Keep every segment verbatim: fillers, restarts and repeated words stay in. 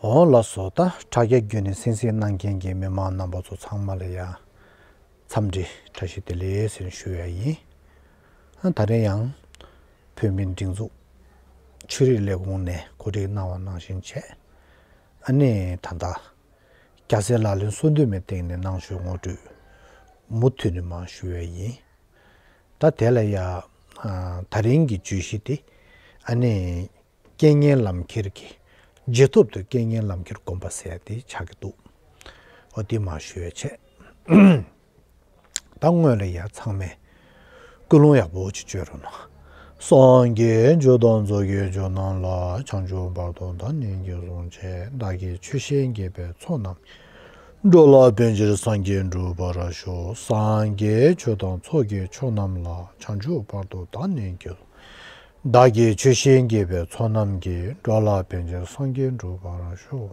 འོང་ལགས་སོ། ད་དྲ་རྒྱ་བརྒྱུད་ནས་གསན་གཟིགས་གནང་མཁན་གྱི་མི་མང་རྣམ་པ་ཚོ་ཚང་མ་ལ་ཡང་འཚམས་འདྲི་བཀྲ་ཤིས་བདེ་ལེགས་ཟེར་ཞུ་ཡ་ཡིན། ཨ་ད་རེས་ཡང་བོད་མིའི་སྒྲིག་འཛུགས་ཆོས་རིག་ལས་ཁུངས་ནས་གོ་སྒྲིག་གནང་བ་ནང་བཞིན་བྱས། ཨ་ནི་ད་ལྟ་རྒྱལ་སྲས་ལག་ལེན་གསོལ་འདེབས་མའི་སྟེང་ནས་གནང་ཞུའི་ངོ་སྤྲོད་མུ་མཐུད་ནས་མར་ཞུ་ཡ་ཡིན། ད་དེ་ལ་ཡ་ཨ་ད་རིང་གི་བརྗོད་གཞི་དེ་ཨ་ནི་རྐྱེན་ངན་ལམ་ཁྱེར་གྱི་རྗེས་ཐོབ་ཏུ་རྐྱེན་ངན་ལམ་ཁྱེར་བསྒོམ་པ་ཟེར་ཡ་དེ་ཆགས་ཀྱི་འདུག་འོ་དེ་མར་ཞུ་ཡ་བྱས། ད་སྔོན་ལ་ཡ་ཚང་མས་ཀུན་སློང་ཡག་པོ་ཅིག་བཅོས་རོགས་གནང་། སངས་རྒྱས་ཆོས་དང་ཚོགས་ཀྱི་མཆོག་རྣམས་ལ། བྱང་ཆུབ་བར་དུ་བདག་ནི་སྐྱེས་སོ་ཞེས། བདག་གིས་ཆོས་བཤད་མཁས་པའི་ཚོགས་རྣམས། འགྲོ་ལ་ཕན་ཕྱིར་སངས་རྒྱས་འགྲུབ་པར་ཤོག་སངས་རྒྱས་ཆོས་དང་ཚོགས་ཀྱི་མཆོག་རྣམས་ལ། བྱང་ཆུབ་བར་དུ་བདག་ནི་སྐྱེས། བདག་གིས་ཆོས་བཤད་མཁས་པའི་ཚོགས་རྣམས་ཀྱིས། འགྲོ་ལ་ཕན་ཕྱིར་སངས་རྒྱས་འགྲུབ་པར་ཤོག་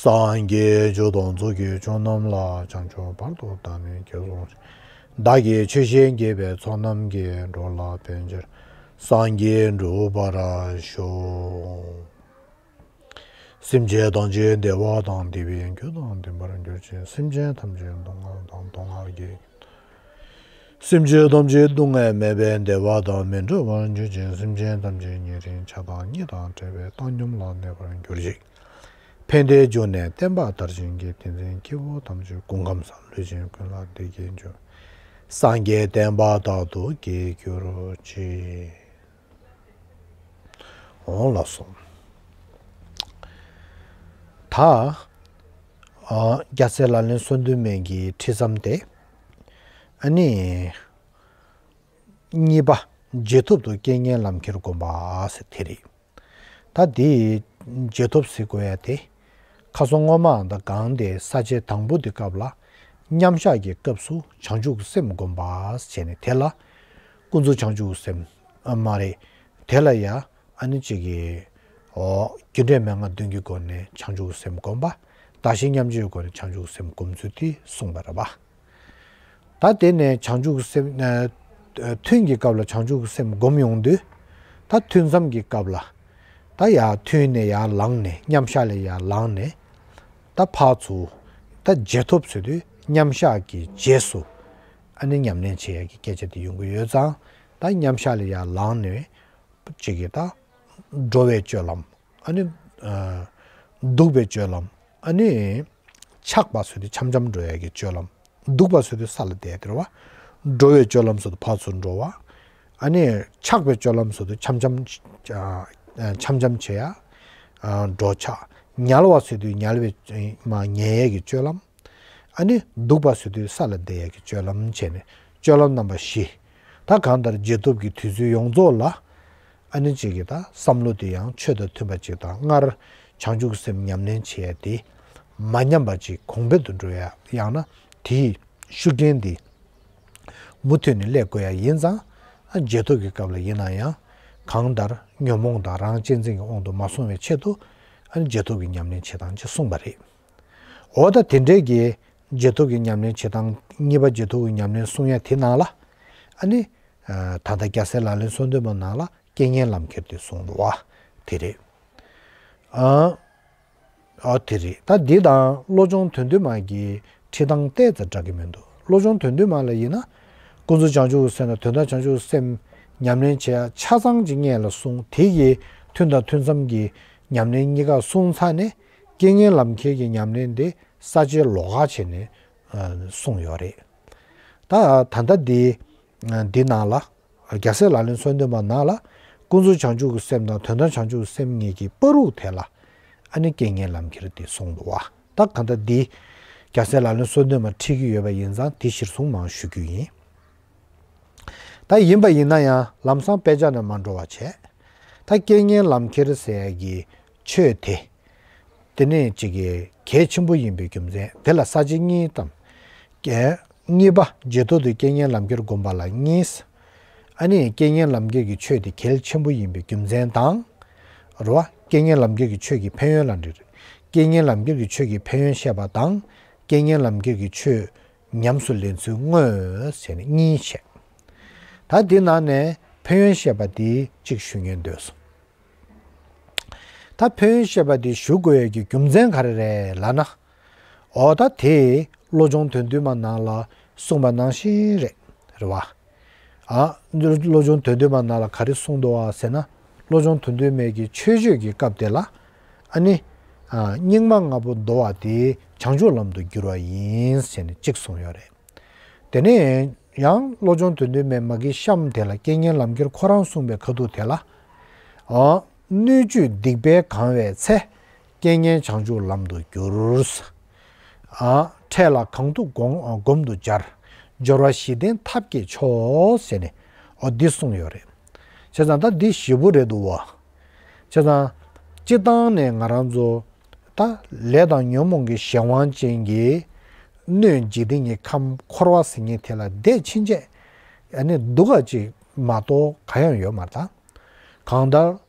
སངས་རྒྱས་ཆོས་དང་ཚོགས་ཀྱི་མཆོག་རྣམས་ལ། བྱང་ཆུབ་བར་དུ་བདག་ནི་སྐྱེས་སོ། བདག་གིས་ཆོས་བཤད་མཁས་པའི་ཚོགས་རྣམས་ཀྱིས། འགྲོ་ལ་ཕན་ཕྱིར་སངས་རྒྱས་འགྲུབ་པར་ཤོག་སེམས་ཅན་ཐམས་ཅད་བདེ་བ་དང་བདེ་བའི་རྒྱུ་དང་ལྡན་པར་གྱུར་ཅིག་སེམས་ཅན་ཐམས་ཅད་སྡུག་བསྔལ་དང་སྡུག་བསྔལ་གྱི། སེམས་ཅན་ཐམས་ཅད་སྡུག་བསྔལ་མེད་པའི་བདེ་བ་དང་མི་འབྲལ་བར་གྱུར་ཅིག་སེམས་ཅན་ཐམས་ཅད་ཉེ་རིང་ཆགས་སྡང་གཉིས་དང་བྲལ་བའི་བཏང་སྙོམས་ལ་གནས་པར་གྱུར་ཅིག་ཕན་བདེའི་འབྱུང་གནས་བསྟན་པ་དར་ཞིང་རྒྱས། དེང་ཚེ་སྐྱེ་བོ་ཐམས་ཅད་སྐུ་ཁམས་བཟང་། ལུས་ཅན་ཀུན་ལ་བདེ་སྐྱིད་འབྱུང་། སངས་རྒྱས་བསྟན་པ་དག་ཏུ་རྒྱས་གྱུར་ཅིག་འོང་ལགས་སོ། ད་ཨ་རྒྱལ་སྲས་ལག་ལེན་གསོལ་འདེབས་མའི་གི་ཁྲིད་མཚམས་དེ་ཨ་ནི་གཉིས་པ་རྗེས་ཐོབ་ཏུ་རྐྱེན་ངན་ལམ་ཁྱེར་བསྒོམ་པ་ཟེར་དེ་རེད། ད་དེ་རྗེས་ཐོབ་ཟེར་དགོས་ཡ་དེ་ཁ་སང་སྔོན་མའང་ད་གང་དེ་ས་བཅད་དང་པོ་དེ་སྐབས་ལ་མཉམ་བཞག་གི་སྐབས་སུ་བྱང་ཆུབ་སེམས་བསྒོམ་པ་བྱས་ནས་དེ་ལ་ཀུན་རྫོབ་བྱང་ཆུབ་སེམས་ཨ་མ་རེད། དེ་ལ་ཡ་ཨ་ནི་གཅིག་གི་ཨོ་རྒྱུ་འབྲས་མན་ངག་བདུན་གྱི་སྒོ་ནས་བྱང་ཆུབ་སེམས་བསྒོམ་པ། བདག་གཞན་མཉམ་བརྗེའི་སྒོ་ནས་བྱང་ཆུབ་སེམས་བསྒོམ་ཚུལ་དེ་གསུངས་པ་རེད་པ། ད་དེ་ནས་བྱང་ཆུབ་སེམས་ཨ་ཐུན་གྱི་སྐབས་ལ་བྱང་ཆུབ་སེམས་བསྒོམ་ཡོང་དུས། ད་ཐུན་མཚམས་ཀྱི་སྐབས་ལ་ད་ཡར་ཐུན་ནས་ཡར་ལངས་ནས་མཉམ་བཞག་ལས་ཡར་ལངས་ནས་ད་ཕར་ཚུར་ད་རྗེས་ཐོབ་ཟེར་དུས་མཉམ་བཞག་གི་རྗེས་སུ་ཨ་ནི་ཉམས་ལེན་བྱེད་ཡ་གི་སྐད་ཆ་དེ་ཡོང་གི་ཡོད་ཙང་། ད་མཉམ་བཞག་ལས་ཡར་ལངས་ནས་གཅིག་གིས་ད་འགྲོ་བའི་སྤྱོད་ལམ། ཨ་ནི་ཨ་འདུག་པའི་སྤྱོད་ལམ། ཨ་ནི་འཆག་པ་ཟེར་དུས་འཆམ་འཆམ་འགྲོ་ཡ་གི་སྤྱོད་ལམ། འདུག་པ་ཟེར་དུས་ས་ལ་བསྡད་དེ་རེད་པ། འགྲོ་བའི་སྤྱོད་ལམ་ཟེར་དུས་ཕར་ཚུར་འགྲོ་བ། ཨ་ནི་འཆག་པའི་སྤྱོད་ལམ་ཟེར་དུས་འཆམ་འཆམ་ཨ་འཆམ་འཆམ་བྱེད་ཡ། ཨ་འགྲོ་འཆག་ཉལ་བ་ཟེར་དུས་ཉལ་བའི་མ་ཉལ་ཡ་གི་སྤྱོད་ལམ། ཨ་ནི་འདུག་པ་ཟེར་དུས་ས་ལ་བསྡད་ཡ་གི་སྤྱོད་ལམ་བྱས་ནས་སྤྱོད་ལམ་རྣམ་པ་བཞི། ད་གང་ལྟར་རྗེས་ཐོབ་ཀྱི་དུས་ཚོད་ཡོངས་རྫོགས་ལ་ཨ་ནི་གཅིག་གིས་ད་བསམ་བློ་དེ་ཡང་ཆོས་དང་མཐུན་པ་ཅིག་དང་སྔར་བྱང་ཆུབ་སེམས་ཉམས་ལེན་བྱེད་ཡ་དེ་མ་ཉམས་པ་ཅིག་གོང་འཕེལ་དུ་འགྲོ་ཡ་ཡང་ན་དེའི་ཤུགས་རྐྱེན་དེ་མུ་མཐུད་ནས་སླེབས་དགོས་ཡ་ཡིན་ཙང་། ཨ་རྗེས་ཐོབ་ཀྱི་སྐབས་ལ་ཡིན་ན་ཡང་གང་ལྟར་ཉོན་མོངས་དང་རང་གཅེས་འཛིན་གྱི་དབང་དུ་མ་སོང་བའི་ཆེད་དུ་ཨ་ནི་རྗེས་ཐོབ་ཀྱི་ཉམས་ལེན་བྱེད་སྟངས་ཅིག་གསུངས་པ་རེད། འོ་ད་དེ་འདྲའི་གི་རྗེས་ཐོབ་ཀྱི་ཉམས་ལེན་བྱེད་སྟངས་གཉིས་པ་རྗེས་ཐོབ་ཀྱི་ཉམས་ལེན་གསུང་ཡ་དེ་ནང་ལ་ཨ་ནི་ཨ་ད་ལྟ་རྒྱལ་སྲས་ལག་ལེན་གསོལ་འདེབས་མ་ནང་ལ་རྐྱེན་ངན་ལམ་ཁྱེར་དེ་གསུངས་འདུག་བ། དེ་རེད། ཨ་ཨ་དེ་རེད། ད་འདི་དང་བློ་སྦྱོང་དོན་བསྡུས་མ་གི་ཁྲིད་སྟངས་ཏོག་ཙམ་འདྲ་གི་མི་འདུག་བློ་སྦྱོང་དོན་བསྡུས་མ་ལ་ཡིན་ན་ཀུན་རྫོབ་བྱང་ཆུབ་སེམས་དང་དོན་དམ་བྱང་ཆུབ་སེམས་ཉམས་ལེན་བྱེད་ཡ་ཆ་ཚང་ཅིག་སྔོན་ལ་གསུངས། དེ་གི་ཐུན་དང་ཐུན་མཚམས་ཀྱི་ཉམས་ལེན་གཉིས་ཀ་གསུངས་ཚར་ནས་རྐྱེན་ངན་ལམ་ཁྱེར་གྱི་ཉམས་ལེན་དེ་ས་བཅད་ལོགས་ཀ་བྱས་ནས་ཨ་གསུངས་ཡོད་རེད། ད་ད་ལྟ་འདི་འདི་ནང་ལ་རྒྱལ་སྲས་ལག་ལེན་གསོལ་འདེབས་མ་ནང་ལ་ཀུན་རྫོབ་བྱང་ཆུབ་ཀྱི་སེམས་དང་དོན་དམ་བྱང་ཆུབ་ཀྱི་སེམས་གཉིས་ཀྱི་བར་དུ་དེ་ལ་ཨ་ནི་རྐྱེན་ངན་ལམ་ཁྱེར་དེ་གསུངས་འདུག་བ། ད་གང་ལྟར་འདི་རྒྱལ་སྲས་ལག་ལེན་གསོལ་འདེབས་མ་ཁྲིད་ཀྱི་ཡོད་པ་ཡིན་ཙང་དེ་གཞིར་བཟུང་མར་ཞུ་རྒྱུ་ཡིན། ད་ཡིན་པ་ཡིན་ན་ཡང་ལམ་སང་དཔེ་ཆ་ནས་མ་འགྲོ་བ་བྱས། ད་རྐྱེན་ངན་ལམ་ཁྱེར་ཟེར་ཡ་གི་ཆོས་དེ། དེ་ནས་གཅིག་གི་གལ་ཆེན་པོ་ཡིན་པའི་རྒྱུ་མཚན་དེ་ལ་ས་བཅད་གཉིས་དང་། གལ་གཉིས་པ་རྗེས་ཐོབ་ཏུ་རྐྱེན་ངན་ལམ་ཁྱེར་བསྒོམ་པ་ལ་གཉིས། ཨ་ནི་རྐྱེན་ངན་ལམ་ཁྱེར་གྱི་ཆོས་དེ་གལ་ཆེན་པོ་ཡིན་པའི་རྒྱུ་མཚན་དང་། རེད་བ། རྐྱེན་ངན་ལམ་ཁྱེར་གྱི་ཆོས་ཀྱི་ཕན་ཡོན་ལ་འདྲི། རྐྱེན་ངན་ལམ་ཁྱེར་གྱི་ཆོས་ཀྱི་ཕན་ཡོན་བཤད་པ་དང་། རྐྱེན་ངན་ལམ་ཁྱེར་གྱི་ཆོས་ཉམས་སུ་ལེན་ཚུལ་དངོས་ཟེར་ནས་གཉིས་བཤད། ད་འདི་ནང་ནས་ཕན་ཡོན་བཤད་པ་འདི་གཅིག་ཞུ་སྙིང་འདོད་སོང་། ད་ ད་ཕན་ཡོན་བཤད་པ་དེ་ཞུ་དགོས་ཡས་ཀྱི་རྒྱུ་མཚན་ག་རེ་རེད་ལབ་ན། འོ་ད་དེ་བློ་སྦྱོང་དོན་བསྡུས་མ་ནང་ལ་གསུངས་པ་ནང་བཞིན་རེད། རེད་བ། ཨ། བློ་སྦྱོང་དོན་བསྡུས་མ་ནང་ལ་ག་རེ་གསུངས་འདུག་བ་ཟེར་ན། བློ་སྦྱོང་དོན་བསྡུས་མའི་གི་མཆོད་བརྗོད་ཀྱི་སྐབས་དེ་ལ། ཨ་ནི། ཨ། སྙིགས་མ་ལྔ་པོ་བདོ་བ་དེ་བྱང་ཆུབ་ལམ་དུ་བསྒྱུར་བ་ཡིན་ཟེར་ནས་གཅིག་གསུངས་ཡོད་རེད། དེ་ནས་ཡང་བློ་སྦྱོང་དོན་བསྡུས་མའི་མ་གི་གཤམ་དེ་ལ་རྐྱེན་ངན་ལམ་ཁྱེར་ཁོ་རང་གསུངས་པའི་ཁ་ཐུག་དེ་ལ། ཨ། སྣོད་བཅུད་སྡིག་པས་གང་བའི་ཚེ། རྐྱེན་ངན་བྱང་ཆུབ་ལམ་དུ་བསྒྱུར། ཨ། འཕྲལ་ལ་གང་ཐུབ་སྒོམ་སྒོམ་དུ་སྦྱར། སྦྱོར་བ་བཞི་ལྡན་ཐབས་ཀྱི་མཆོག་ཟེར་ནས་འོ་འདི་གསུངས་ཡོད་རེད། བྱས་ཙང་ད་འདི་ཞེ་པོ་རེད་འདུག་བ། བྱས་ཙང་། སྤྱིར་བཏང་ནས་ང་རང་ཚོ་ད་ལས་དང་ཉོན་མོངས་ཀྱི་གཞན་དབང་ཅན་གྱི་སྣོད་འཇིག་རྟེན་གྱི་ཁམས་འཁོར་བ་ཟེར་མཁན་དེ་ལ་བསྡད་ཕྱིན་ཆད། ཨ་ནི་སྡུག་ག་ཅིག་མ་གཏོགས་ག་ཡང་ཡོད་མ་རེད་ད། གང་ལྟར།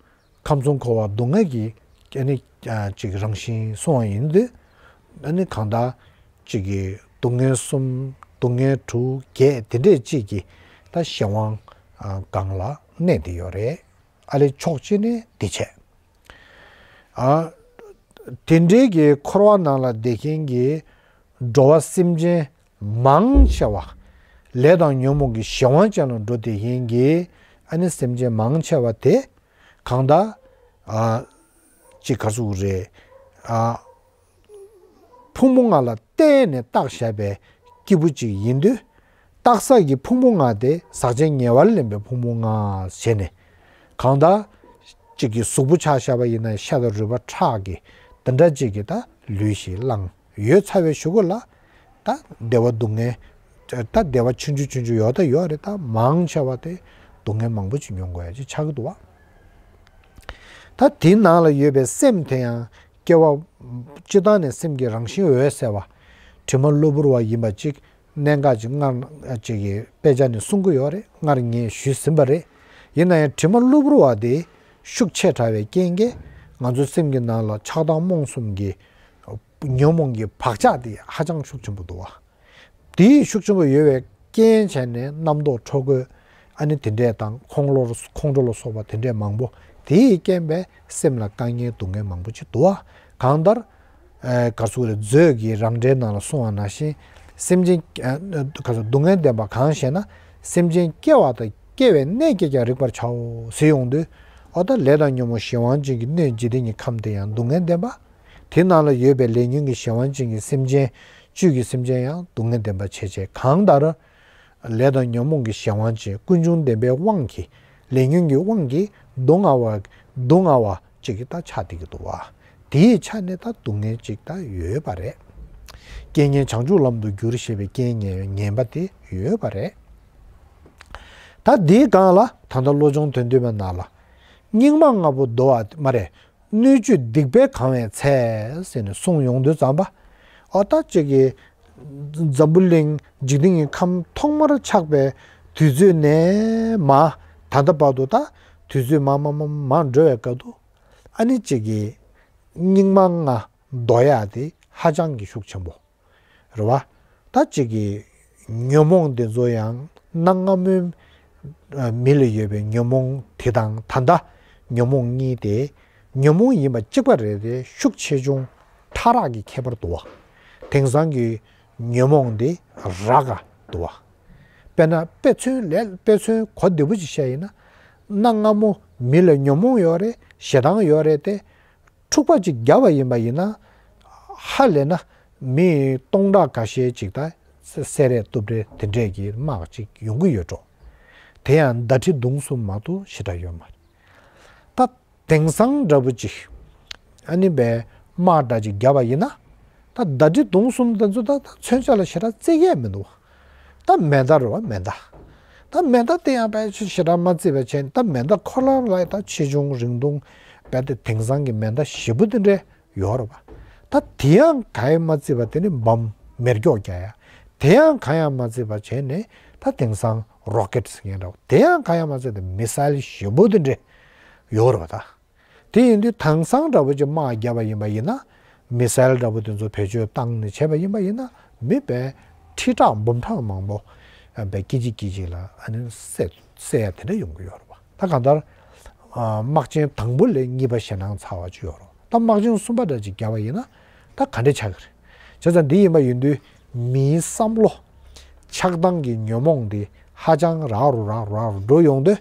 ཁམས་གསུམ་འཁོར་བ་སྡུག་བསྔལ་གྱི་ཨ་ནི་ཅིག་རང་བཞིན་གསུངས་པ་ཡིན་དུས། ཨ་ནི་གང་ལྟར་ཅིག་གི་སྡུག་བསྔལ་གསུམ། སྡུག་བསྔལ་དྲུག་བརྒྱད་དེ་འདྲས་ཅིག་གི་ད་གཞན་དབང་སྒང་ལ་གནས་བསྡད་ཡོད་རེད། ཨ་ལས་ཕྱོགས་གཅིག་ནས་འདི་བྱས། ཨ། དེ་འདྲའི་གི་འཁོར་བ་ནང་ལ་བསྡད་མཁན་གྱི་འགྲོ་བ་སེམས་ཅན་མང་ཆེ་བ། ལས་དང་ཉོན་མོངས་ཀྱི་གཞན་དབང་ཅན་ལ་འགྲོ་བསྡད་མཁན་གྱི་ཨ་ནི་སེམས་ཅན་མང་ཆེ་བ་དེ་གང་ལྟར། ཨ། ཅིག་ག་ཟེར་དགོས་རེད། ཨ། ཕུང་པོ་ལྔ་ལ་བརྟེན་ནས་བཏགས་བཞག་པའི་སྐྱེས་བུ་ཅིག་ཡིན་དུས། བཏགས་བཞག་གི་ཕུང་པོ་ལྔ་དེ་ཟག་བཅས་ཉེ་བར་ལེན་པའི་ཕུང་པོ་ལྔ་ཟེར་ནས། གང་ལྟར། གཅིག་གི་གཟུགས་པོ་ཆ་བཞག་པ་ཡིན་ན་ཤ་དང་རུས་པ་ཁྲག་གི་དེ་འདྲ་གཅིག་གི་ད་ལུས་ཤིག་བླངས་ཡོད་ཚར་བའི་གཞུག་གུ་ལ། ད་བདེ་བ་སྡུག་བསྔལ། ད་བདེ་བ་ཆུང་ཆུང་ཆུང་ཆུང་ཡོད་ད་ཡོད་རེད། ད་མང་ཆེ་བ་དེ་སྡུག་བསྔལ་མང་པོ་ཅིག་མྱོང་དགོས་ཡ་ཅིག་ཆགས་ཀྱི་འདུག་བ། ད་དེའི་ནང་ལ་ཡོད་པའི་སེམས་དེ་ཡང་སྐྱེ་བ་སྤྱི་བཏང་ནས་སེམས་ཀྱི་རང་བཞིན་འོད་གསལ་བ། དྲི་མ་གློ་བུར་བ་ཡིན་པ་ཅིག་གནད་འགག་ཅིག་སྔར་ཅིག་གི་དཔེ་ཆ་ནས་གསུང་གི་ཡོད་རེད། སྔར་ངས་ཞུས་ཟིན་པ་རེད། ཡིན་ན་ཡང་དྲི་མ་གློ་བུར་བ་དེ་ཤུགས་ཆེ་དྲགས་པའི་རྐྱེན་གྱིས་ང་ཚོའི་སེམས་ཀྱི་ནང་ལ་ཆགས་སྡང་རྨོངས་གསུམ་གྱི་ཉོན་མོངས་ཀྱི་བག་ཆགས་དེ་ཧ་ཅང་ཤུགས་ཆེན་པོ་འདུག་བ། དེའི་ཤུགས་ཆེན་པོ་ཡོད་པའི་རྐྱེན་བྱས་ནས་རྣམ་རྟོག་འཕྲོ་རྒོད། ཨ་ནི་དེ་འདྲས་དང་ཁོང་ཁྲོ་ཁོང་ཁྲོ་ལ་སོགས་པ་དེ་འདྲས་མང་པོ་དེའི་རྐྱེན་པས་སེམས་ལ་དཀའ་ངལ་སྡུག་བསྔལ་མང་པོ་ཅིག་འདུག་བ། གང་ལྟར། ཨ། ག་ཟེར་དགོས་རེད། མཛོད་ཀྱི་རང་འགྲེལ་ནང་ལ་གསུངས་པ་ནང་བཞིན། སེམས་ཅན། ཨ། ག་ཟེར། སྡུག་བསྔལ་བདེན་པ་གང་ཞེ་ན། སེམས་ཅན་སྐྱེ་བ་དང་སྐྱེ་བའི་གནས་ཀྱིས་ཀྱང་རིག་པར་བྱའོ་ཟེར་ཡོང་དུས། འོ་ད་ལས་དང་ཉོན་མོངས་གཞན་དབང་ཅན་གྱི་སྣོད་འཇིག་རྟེན་གྱི་ཁམས་དེ་ཡང་སྡུག་བསྔལ་བདེན་པ། དེ་ནང་ལ་ཡོད་པའི་ལས་ཉོན་གྱི་གཞན་དབང་ཅན་གྱི་སེམས་ཅན། བཅུད་ཀྱི་སེམས་ཅན་ཡང་སྡུག་བསྔལ་བདེན་པ་བྱས་བྱས་གང་ལྟར། ལས་དང་ཉོན་མོངས་ཀྱི་གཞན་དབང་ཅན་ཀུན་འབྱུང་བདེན་པའི་དབང་གིས། ལས་ཉོན་གྱི་དབང་གིས་སྡུག་བསྔལ་བ། སྡུག་བསྔལ་བ་ཅིག་གི་ད་ཆགས་བསྡད་ཀྱི་འདུག་བ། དེའི་ཆ་ནས་ད་སྡུག་བསྔལ་ཅིག་ད་ཡོད་པ་རེད། རྐྱེན་ངན་བྱང་ཆུབ་ལམ་དུ་བསྒྱུར་ཞེས་པའི་རྐྱེན་ངན་ངན་པ་དེ་ཡོད་པ་རེད། ད་འདིའི་སྒང་ལ་ད་ལྟ་བློ་སྦྱོང་དོན་བསྡུས་པའི་ནང་ལ། སྙིགས་མ་ལྔ་པོ་བདོ་བ་མ་རེད། སྣོད་བཅུད་སྡིག་པས་གང་བའི་ཚེ་ཟེར་ནས་གསུངས་ཡོང་དུས་ཙམ་པ། ཨོ་ད་ཅིག་གི་འཛམ་བུ་གླིང་འཇིག་རྟེན་གྱི་ཁམས་ཐོག་མར་ཆགས་པའི་དུས་ཚོད་ནས་མ་ད་ལྟ་བར་དུ། ད་དུས་ཚོད་མ་མ་མ་མ་འགྲོ་བའི་སྐབས་དུ། ཨ་ནི་ཅིག་གི་སྙིགས་མ་ལྔ་བདོ་ཡག་དེ་ཧ་ཅང་གི་ཤུགས་ཆེན་པོ། རེད་བ། ད་ཅིག་གི་ཉོན་མོངས་དེ་ཚོ་ཡང་གནའ་སྔ་མོའི་མི་ལ་ཡོད་པའི་ཉོན་མོངས་དེ་དང་ད་ལྟ་ཉོན་མོངས་གཉིས་དེ་ཉོན་མོངས་ཡིན་པ་གཅིག་པ་རེད་དེ། ཤུགས་ཆེ་ཆུང་ཕྲ་རགས་ཀྱི་ཁྱད་པར་འདུག་བ། དེང་སང་གི་ཉོན་མོངས་དེ་རགས་འདུག་བ། དཔེར་ན་དཔེ་མཚོན་ལས་དཔེ་མཚོན་གོ་བདེ་པོ་ཅིག་བཤད་ཡིན་ན། གནའ་སྔ་མོ་མི་ལ་ཉོན་མོངས་ཡོད་རེད། ཞེ་སྡང་ཡོད་རེད་དེ། འཁྲུག་པ་ཅིག་བརྒྱབ་པ་ཡིན་པ་ཡིན་ན། ཧ་ལས་ན་མི་སྟོང་ཕྲག་འགའ་ཤས་ཅིག་ད་བསད་རེས་གཏུབ་རེས་དེ་འདྲས་ཀྱི་དམག་ཅིག་ཡོང་གི་ཡོད་འགྲོ། དེ་ཡང་མདའ་གྲི་མདུང་གསུམ་མ་གཏོགས་ཞེ་དྲག་ཡོད་མ་རེད། ད་དེང་སང་འདྲ་པོ་ཅིག་ཨ་ནི་བའི་དམག་འདྲ་ཅིག་བརྒྱབ་པ་ཡིན་ན། ད་མདའ་གྲི་མདུང་གསུམ་དེ་ཚོ་ད་ད་མཚོན་ཆ་ལ་ཞེ་དྲག་བརྩི་ཡས་མི་འདུག་ད་མེ་མདའ་རེད་བ། མེ་མདའ། ད་མེ་མདའ་དེ་ཡང་དཔེ་ཆ་ཞེ་དྲག་མ་བརྩིས་པ་བྱས་ནས། ད་མེ་མདའ་ཁོ་རང་ལ་ད་ཆེ་ཆུང་རིང་ཐུང་དཔེ་དེ་དེང་སང་གི་མེ་མདའ་ཞེ་པོ་དེ་འདྲས་ཡོད་རེད་བ། ད་དེ་ཡང་ག་ཡང་མ་བརྩིས་པ་དེ་ནི་བམ་མེ་སྒྱོགས་རྒྱག་ཡ། དེ་ཡང་ག་ཡང་མ་བརྩིས་པ་བྱས་ནས་ད་དེང་སང་རོ་ཀེད་ཟེར་མཁན་འདྲ་བོ། དེ་ཡང་ག་ཡང་མ་བརྩིས་ཏེ་མི་སེལ་ཞེ་པོ་དེ་འདྲས་ཡོད་རེད་བ་ད། དེ་ཡིན་དུས་དེང་སང་འདྲ་བོ་ཅིག་དམག་བརྒྱབ་པ་ཡིན་པ་ཡིན་ན། མི་སེལ་འདྲ་བོ་དེ་ཚོ་བེད་སྤྱོད་བཏང་ནས་བྱས་པ་ཡིན་པ་ཡིན་ན། མི་དཔེ་ཁྲི་ཕྲག་འབུམ་ཕྲག་མང་པོ་དཔེ་སྐད་ཅིག་སྐད་ཅིག་ལ་ཨ་ནི་བསད་བསད་ཡ་དེ་འདྲ་ཡོང་གི་ཡོད་རེད་བ། ད་གང་ལྟར་ ཨ་དམག་ཆེན་དང་པོ་ལས་གཉིས་པ་ཞེད་སྣང་ཚ་བ་ཅིག་ཡོད་རེད། ད་དམག་ཆེན་གསུམ་པ་འདྲ་ཅིག་བརྒྱབ་པ་ཡིན་ན་ད་ག་འདྲ་ཆགས་ཀྱི་རེད། བྱས་ཙང་འདི་ཡིན་པ་ཡིན་དུས་མིའི་བསམ་བློ་ཆགས་སྡང་གི་ཉོན་མོངས་འདི་ཧ་ཅང་རགས་རུ་རགས་རུ་རགས་རུ་འགྲོ་ཡོང་དུས།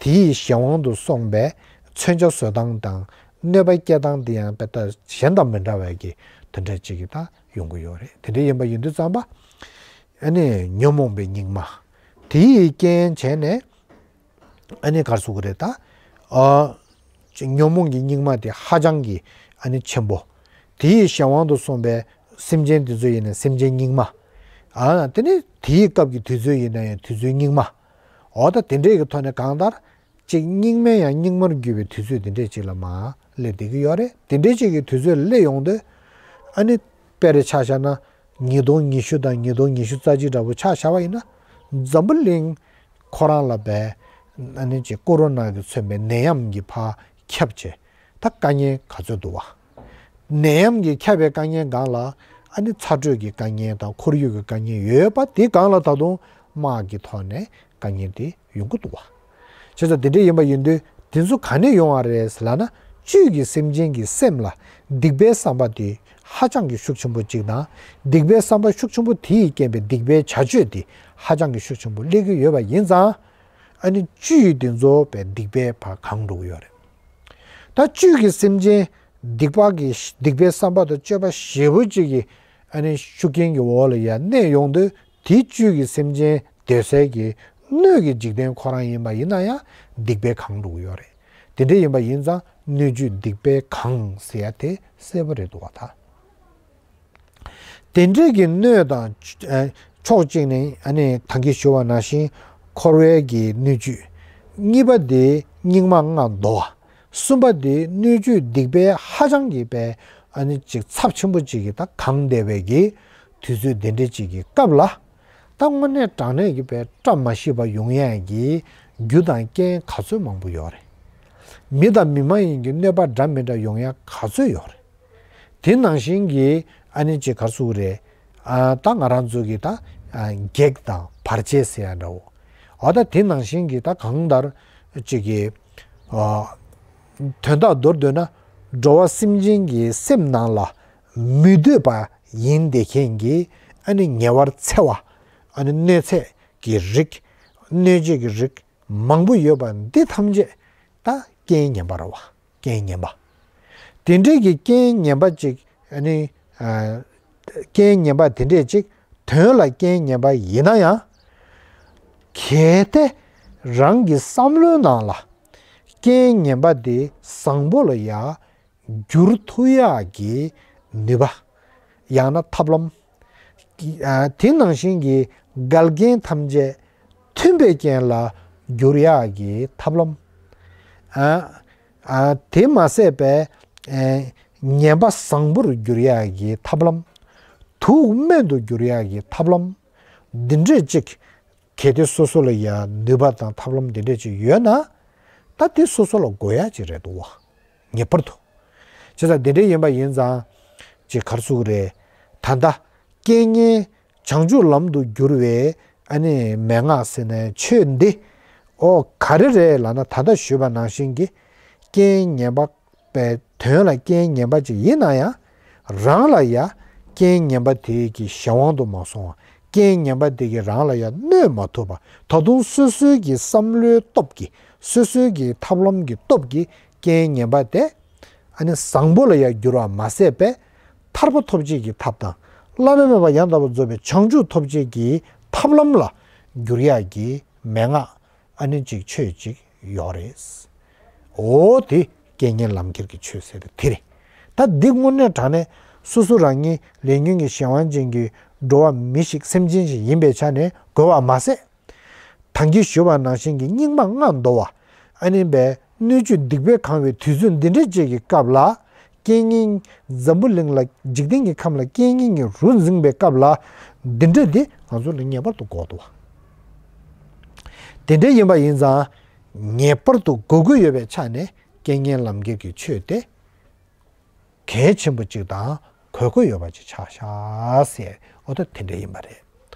དེའི་གཞན་དབང་དུ་སོང་པའི་མཚོན་ཆ་བཟོ་སྟངས་དང་གནོད་པ་སྐྱེལ་སྟངས་འདི་ཡང་དཔེ་ལྟ་གཞན་དང་མི་འདྲ་བའི་གི་དེ་འདྲ་ཅིག་གི་ད་ཡོང་གི་ཡོད་རེད། དེ་འདྲ་ཡིན་པ་ཡིན་དུས་ཙམ་པ་ཨ་ནི་ཉོན་མོངས་པའི་སྙིགས་མ་དེའི་རྐྱེན་བྱས་ནས་ཨ་ནི་ག་རེ་ཟེར་དགོས་རེད། ད་ཨ་ཉོན་མོངས་ཀྱི་སྙིགས་མ་དེ་ཧ་ཅང་གི་ཨ་ནི་ཆེན་པོ། དེའི་གཞན་དབང་དུ་སོང་པའི་སེམས་ཅན་དེ་ཚོ་ཡིན་ན་སེམས་ཅན་སྙིགས་མ། ཨ་དེ་ནི་དེའི་སྐབས་ཀྱི་དུས་ཚོད་ཡིན་ན་ཡང་དུས་ཚོད་སྙིགས་མ། འོ་ད་དེ་འདྲས་ཀྱི་ཐོག་ནས་གང་ལྟར་ཅིག་སྙིགས་མའི་ཡང་སྙིགས་མར་གྱུར་པའི་དུས་ཚོད་དེ་འདྲས་ཅིག་ལ་མར་སླེབས་བསྡད་ཀྱི་ཡོད་རེད། དེ་འདྲས་ཅིག་གི་དུས་ཚོད་སླེབས་ཡོང་དུས་ཨ་ནི་དཔེ་རེ་ཆ་བཞག་ན་ཉིས་སྟོང་ཉི་ཤུ་དང་ཉིས་སྟོང་ཉི་ཤུ་རྩ་གཅིག་འདྲ་པོ་ཆ་བཞག་པ་ཡིན་ན་འཛམ་བུ་གླིང་ཁོ་རང་ལ་བས་ཨ་ནི་ཅིག་ཀོ་རོ་ན་གིས་མཚོན་པའི་ནད་ཡམས་ཀྱིས་ཕར་ཁྱབ་བྱས། ད་དཀའ་ངལ་ག་ཚོད་འདུག་བ། ནད་ཡམས་ཀྱིས་ཁྱབ་པའི་དཀའ་ངལ་སྒང་ལ་ཨ་ནི་ཚ་དྲོད་ཀྱི་དཀའ་ངལ་དང་ཁོར་ཡུག་གི་དཀའ་ངལ་ཡོད་པ་དེ་སྒང་ལ་ད་དུང་དམག་གི་ཐོག་ནས་དཀའ་ངལ་དེ་ཡོང་གི་འདུག་བ། བྱས་ཙང་དེ་འདྲ་ཡིན་པ་ཡིན་དུས་དེ་ཚོ་ག་ནས་ཡོང་བ་རེད་ཟེར་ལབ་ན། བཅུད་ཀྱི་སེམས་ཅན་གྱི་སེམས་ལ་སྡིག་པའི་བསམ་པ་དེ་ཧ་ཅང་གི་ཤུགས་ཆེན་པོ་གཅིག་དང་། སྡིག་པའི་བསམ་པ་ཤུགས་ཆེན་པོ་དེ་ཡི་རྐྱེན་པས་སྡིག་པའི་བྱ་སྤྱོད་དེ་ཧ་ཅང་གི་ཤུགས་ཆེན་པོ་སླེབས་ཀྱི་ཡོད་པ་ཡིན་ཙང་། ཨ་ནི་བཅུད་དེ་ཚོ་བས་སྡིག་པའི་བར་གང་འགྲོ་གི་ཡོད་རེད། ད་བཅུད་ཀྱི་སེམས་ཅན་སྡིག་པ་གི་སྡིག་པའི་བསམ་པ་དང་སྤྱོད་པ་ཞེ་པོ་ཅིག་གི་ཨ་ནི་ཤུགས་རྐྱེན་གྱི་འོག་ལ་ཡར་གནས་ཡོང་དུས། དེ་བཅུད་ཀྱི་སེམས་ཅན་སྡོད་སའི་གི་སྣོད་ཀྱི་འཇིག་རྟེན་ཁོ་རང་ཡིན་པ་ཡིན་ན་ཡང་སྡིག་པས་གང་འགྲོ་གི་ཡོད་རེད། དེ་འདྲ་ཡིན་པ་ཡིན་ཙང་སྣོད་བཅུད་སྡིག་པས་གང་ཟེར་ཡ་དེ་གསལ་པོ་རེད་འདུག་བ། ད་དེ་འདྲའི་གི་སྣོད་དང་། ཨ་ཕྱོགས་གཅིག་ནས་ཨ་ནི་ད་གིན་ཞུ་བ་ནང་བཞིན་འཁོར་བའི་གི་སྣོད་བཅུད། གཉིས་པ་དེ་སྙིགས་མ་ལྔ་བདོ་བ། གསུམ་པ་དེ་སྣོད་བཅུད་སྡིག་པས་ཧ་ཅང་གི་པའི་ཨ་ནི་ཅིག་ཚབས་ཆེན་པོ་ཅིག་གི་ད་གང་བསྡད་པའི་གི་དུས་ཚོད་དེ་འདྲ་ཅིག་གི་སྐབས་ལ། ད་དངོས་གནས་དྲང་གནས་ཀྱི་པའི་བཀྲ་མ་ཤིས་པ་ཡོང་ཡས་ཀྱི་རྒྱུ་དང་རྐྱེན་ག་ཚོད་མང་པོ་ཡོད་རེད། མི་དང་མི་མ་ཡིན་གྱི་གནོད་པ་འདྲ་མི་འདྲ་ཡོང་ཡས་ག་ཚོད་ཡོད་རེད། དེ་ནང་བཞིན་གྱི་ཨ་ནི་ཅིག་ག་རེ་ཟེར་དགོས་རེད། ཨ་ད་ང་རང་ཚོ་གི་ད་ཨ་གེགས་དང་བར་ཆད་ཟེར་ཡ་འདྲ་བོ། འོ་ད་དེ་ནང་བཞིན་གྱི་ད་གང་ལྟར་ཅིག་གི་ཨ་དོན་དག་མདོར་བསྡུས་ན་འགྲོ་བ་སེམས་ཅན་གྱི་སེམས་ནང་ལ་མི་འདོད་པ་ཡིན་བསྡད་མཁན་གྱི་ཨ་ནི་ཉེ་བར་འཚེ་བ། ཨ་ནི་གནོད་འཚེ་གི་རིགས། གནོད་བྱེད་ཀྱི་རིགས་མང་པོ་ཡོད་པ་འདི་ཐམས་ཅད་ད་རྐྱེན་ངན་པ་རེད་བ། རྐྱེན་ངན་པ། དེ་འདྲའི་གི་རྐྱེན་ངན་པ་ཅིག་ཨ་ནི་ཨ་རྐྱེན་ངན་པ་དེ་འདྲས་ཅིག་དོན་ལ་རྐྱེན་ངན་པ་ཡིན་ན་ཡང་། གལ་ཏེ་རང་གི་བསམ་བློའི་ནང་ལ་རྐྱེན་ངན་པ་དེ་བཟང་པོ་ལ་ཡ་བསྒྱུར་ཐུབ་ཡག་གི་ནུས་པ། ཡང་ན་ཐབས་ལམ། ཨ་དེ་ནང་བཞིན་གྱི་འགལ་རྐྱེན་ཐམས་ཅད་མཐུན་པའི་རྐྱེན་ལ་བསྒྱུར་ཡག་གི་ཐབས་ལམ། ཨ་ཨ་དེ་མ་ཟད་པའི་ཨེ་ངན་པ་བཟང་པོར་བསྒྱུར་ཡག་གི་ཐབས་ལམ། དུག་སྨན་དུ་བསྒྱུར་ཡག་གི་ཐབས་ལམ། འདི་འདྲས་ཅིག་གལ་ཏེ་སོ་སོ་ལ་ཡང་ནུས་པ་དང་ཐབས་ལམ་འདི་འདྲས་ཅིག་ཡོད་ན། ད་དེ་སོ་སོ་ལ་དགོས་ཡག་ཅིག་རེད་འདུག་བ། ངེས་པར་དུ། བྱས་ཙང་འདི་འདྲས་ཡིན་པ་ཡིན་ཙང་། ཅིག་ག་རེ་ཟེར་དགོས་རེད། ད་ལྟ་རྐྱེན་ངན་བྱང་ཆུབ་ལམ་དུ་བསྒྱུར་བའི་ཨ་ནི་མན་ངག་ཟེར་ནས་ཆོས་འདི། ཨོ་ག་རེ་རེད་ལབ་ན། ད་ལྟ་ཞུས་པ་ནང་བཞིན་གྱི་རྐྱེན་ངན་པ། པའི་དོན་ལ་རྐྱེན་ངན་པ་ཅིག་ཡིན་ན་ཡང་། རང་ལ་ཡང་རྐྱེན་ངན་པ་དེ་གི་གཞན་དབང་དུ་མ་སོང་བ། རྐྱེན་ངན་པ་དེ་གིས་རང་ལ་ཡང་གནོད་མ་ཐུབ་པ། ད་དུང་སོ་སོའི་གི་བསམ་བློའི་སྟོབས་ཀྱིས། སོ་སོའི་གི་ཐབས་ལམ་གྱི་སྟོབས་ཀྱིས་རྐྱེན་ངན་པ་དེ་ཨ་ནི་བཟང་པོ་ལ་ཡང་བསྒྱུར་བ་མ་ཟད་པས། ཐར་པ་ཐོབ་བྱེད་ཀྱི་ཐབས་དང་། བླ་ན་མེད་པ་ཡང་དག་པར་རྫོགས་པའི་བྱང་ཆུབ་ཐོབ་བྱེད་ཀྱི་ཐབས་ལམ་ལ་བསྒྱུར་ཡག་གི་མན་ངག་ཨ་ནི་ཅིག་ཆོས་ཅིག་ཡོད་རེད། འོ་དེ་རྐྱེན་ངན་ལམ་ཁྱེར་གྱི་ཆོས་ཟེར་དེ་དེ་རེད། ད་འདི་དངོས་གནས་དྲང་གནས་སོ་སོ་རང་ཉིད་ལས་ཉོན་གྱི་གཞན་དབང་ཅན་གྱི་འགྲོ་བ་མི་ཞིག་སེམས་ཅན་ཞིག་ཡིན་པའི་ཆ་ནས་དགོས་པ་མ་ཟད། ད་གིན་ཞུས་པ་ནང་བཞིན་གྱི་སྙིགས་མ་ལྔ་བདོ་བ། ཨ་ནི་བས་སྣོད་བཅུད་སྡིག་པས་གང་བའི་དུས་ཚོད་འདི་འདྲ་ཅིག་གི་སྐབས་ལ། རྐྱེན་ངན། འཛམ་བུ་གླིང་ལ་འཇིག་རྟེན་གྱི་ཁམས་ལ་རྐྱེན་ངན་གྱིས་རུབ་འཛིངས་པའི་སྐབས་ལ། འདི་འདྲ་འདི་ང་ཚོ་ལ་ངེས་པར་དུ་དགོས་འདུག་བ། དེ་འདྲ་ཡིན་པ་ཡིན་ཙང་། ངེས་པར་དུ་དགོས་ཀྱི་ཡོད་པའི་ཆ་ནས་རྐྱེན་ངན་ལམ་ཁྱེར་གྱི་ཆོས་དེ་གལ་ཆེན་པོ་གཅིག་དང་དགོས་མཁོ་ཡོད་པ་ཅིག་ཆགས་ཤག་ཟེར། འོ་ད་དེ་འདྲ་ཡིན་པ་རེད།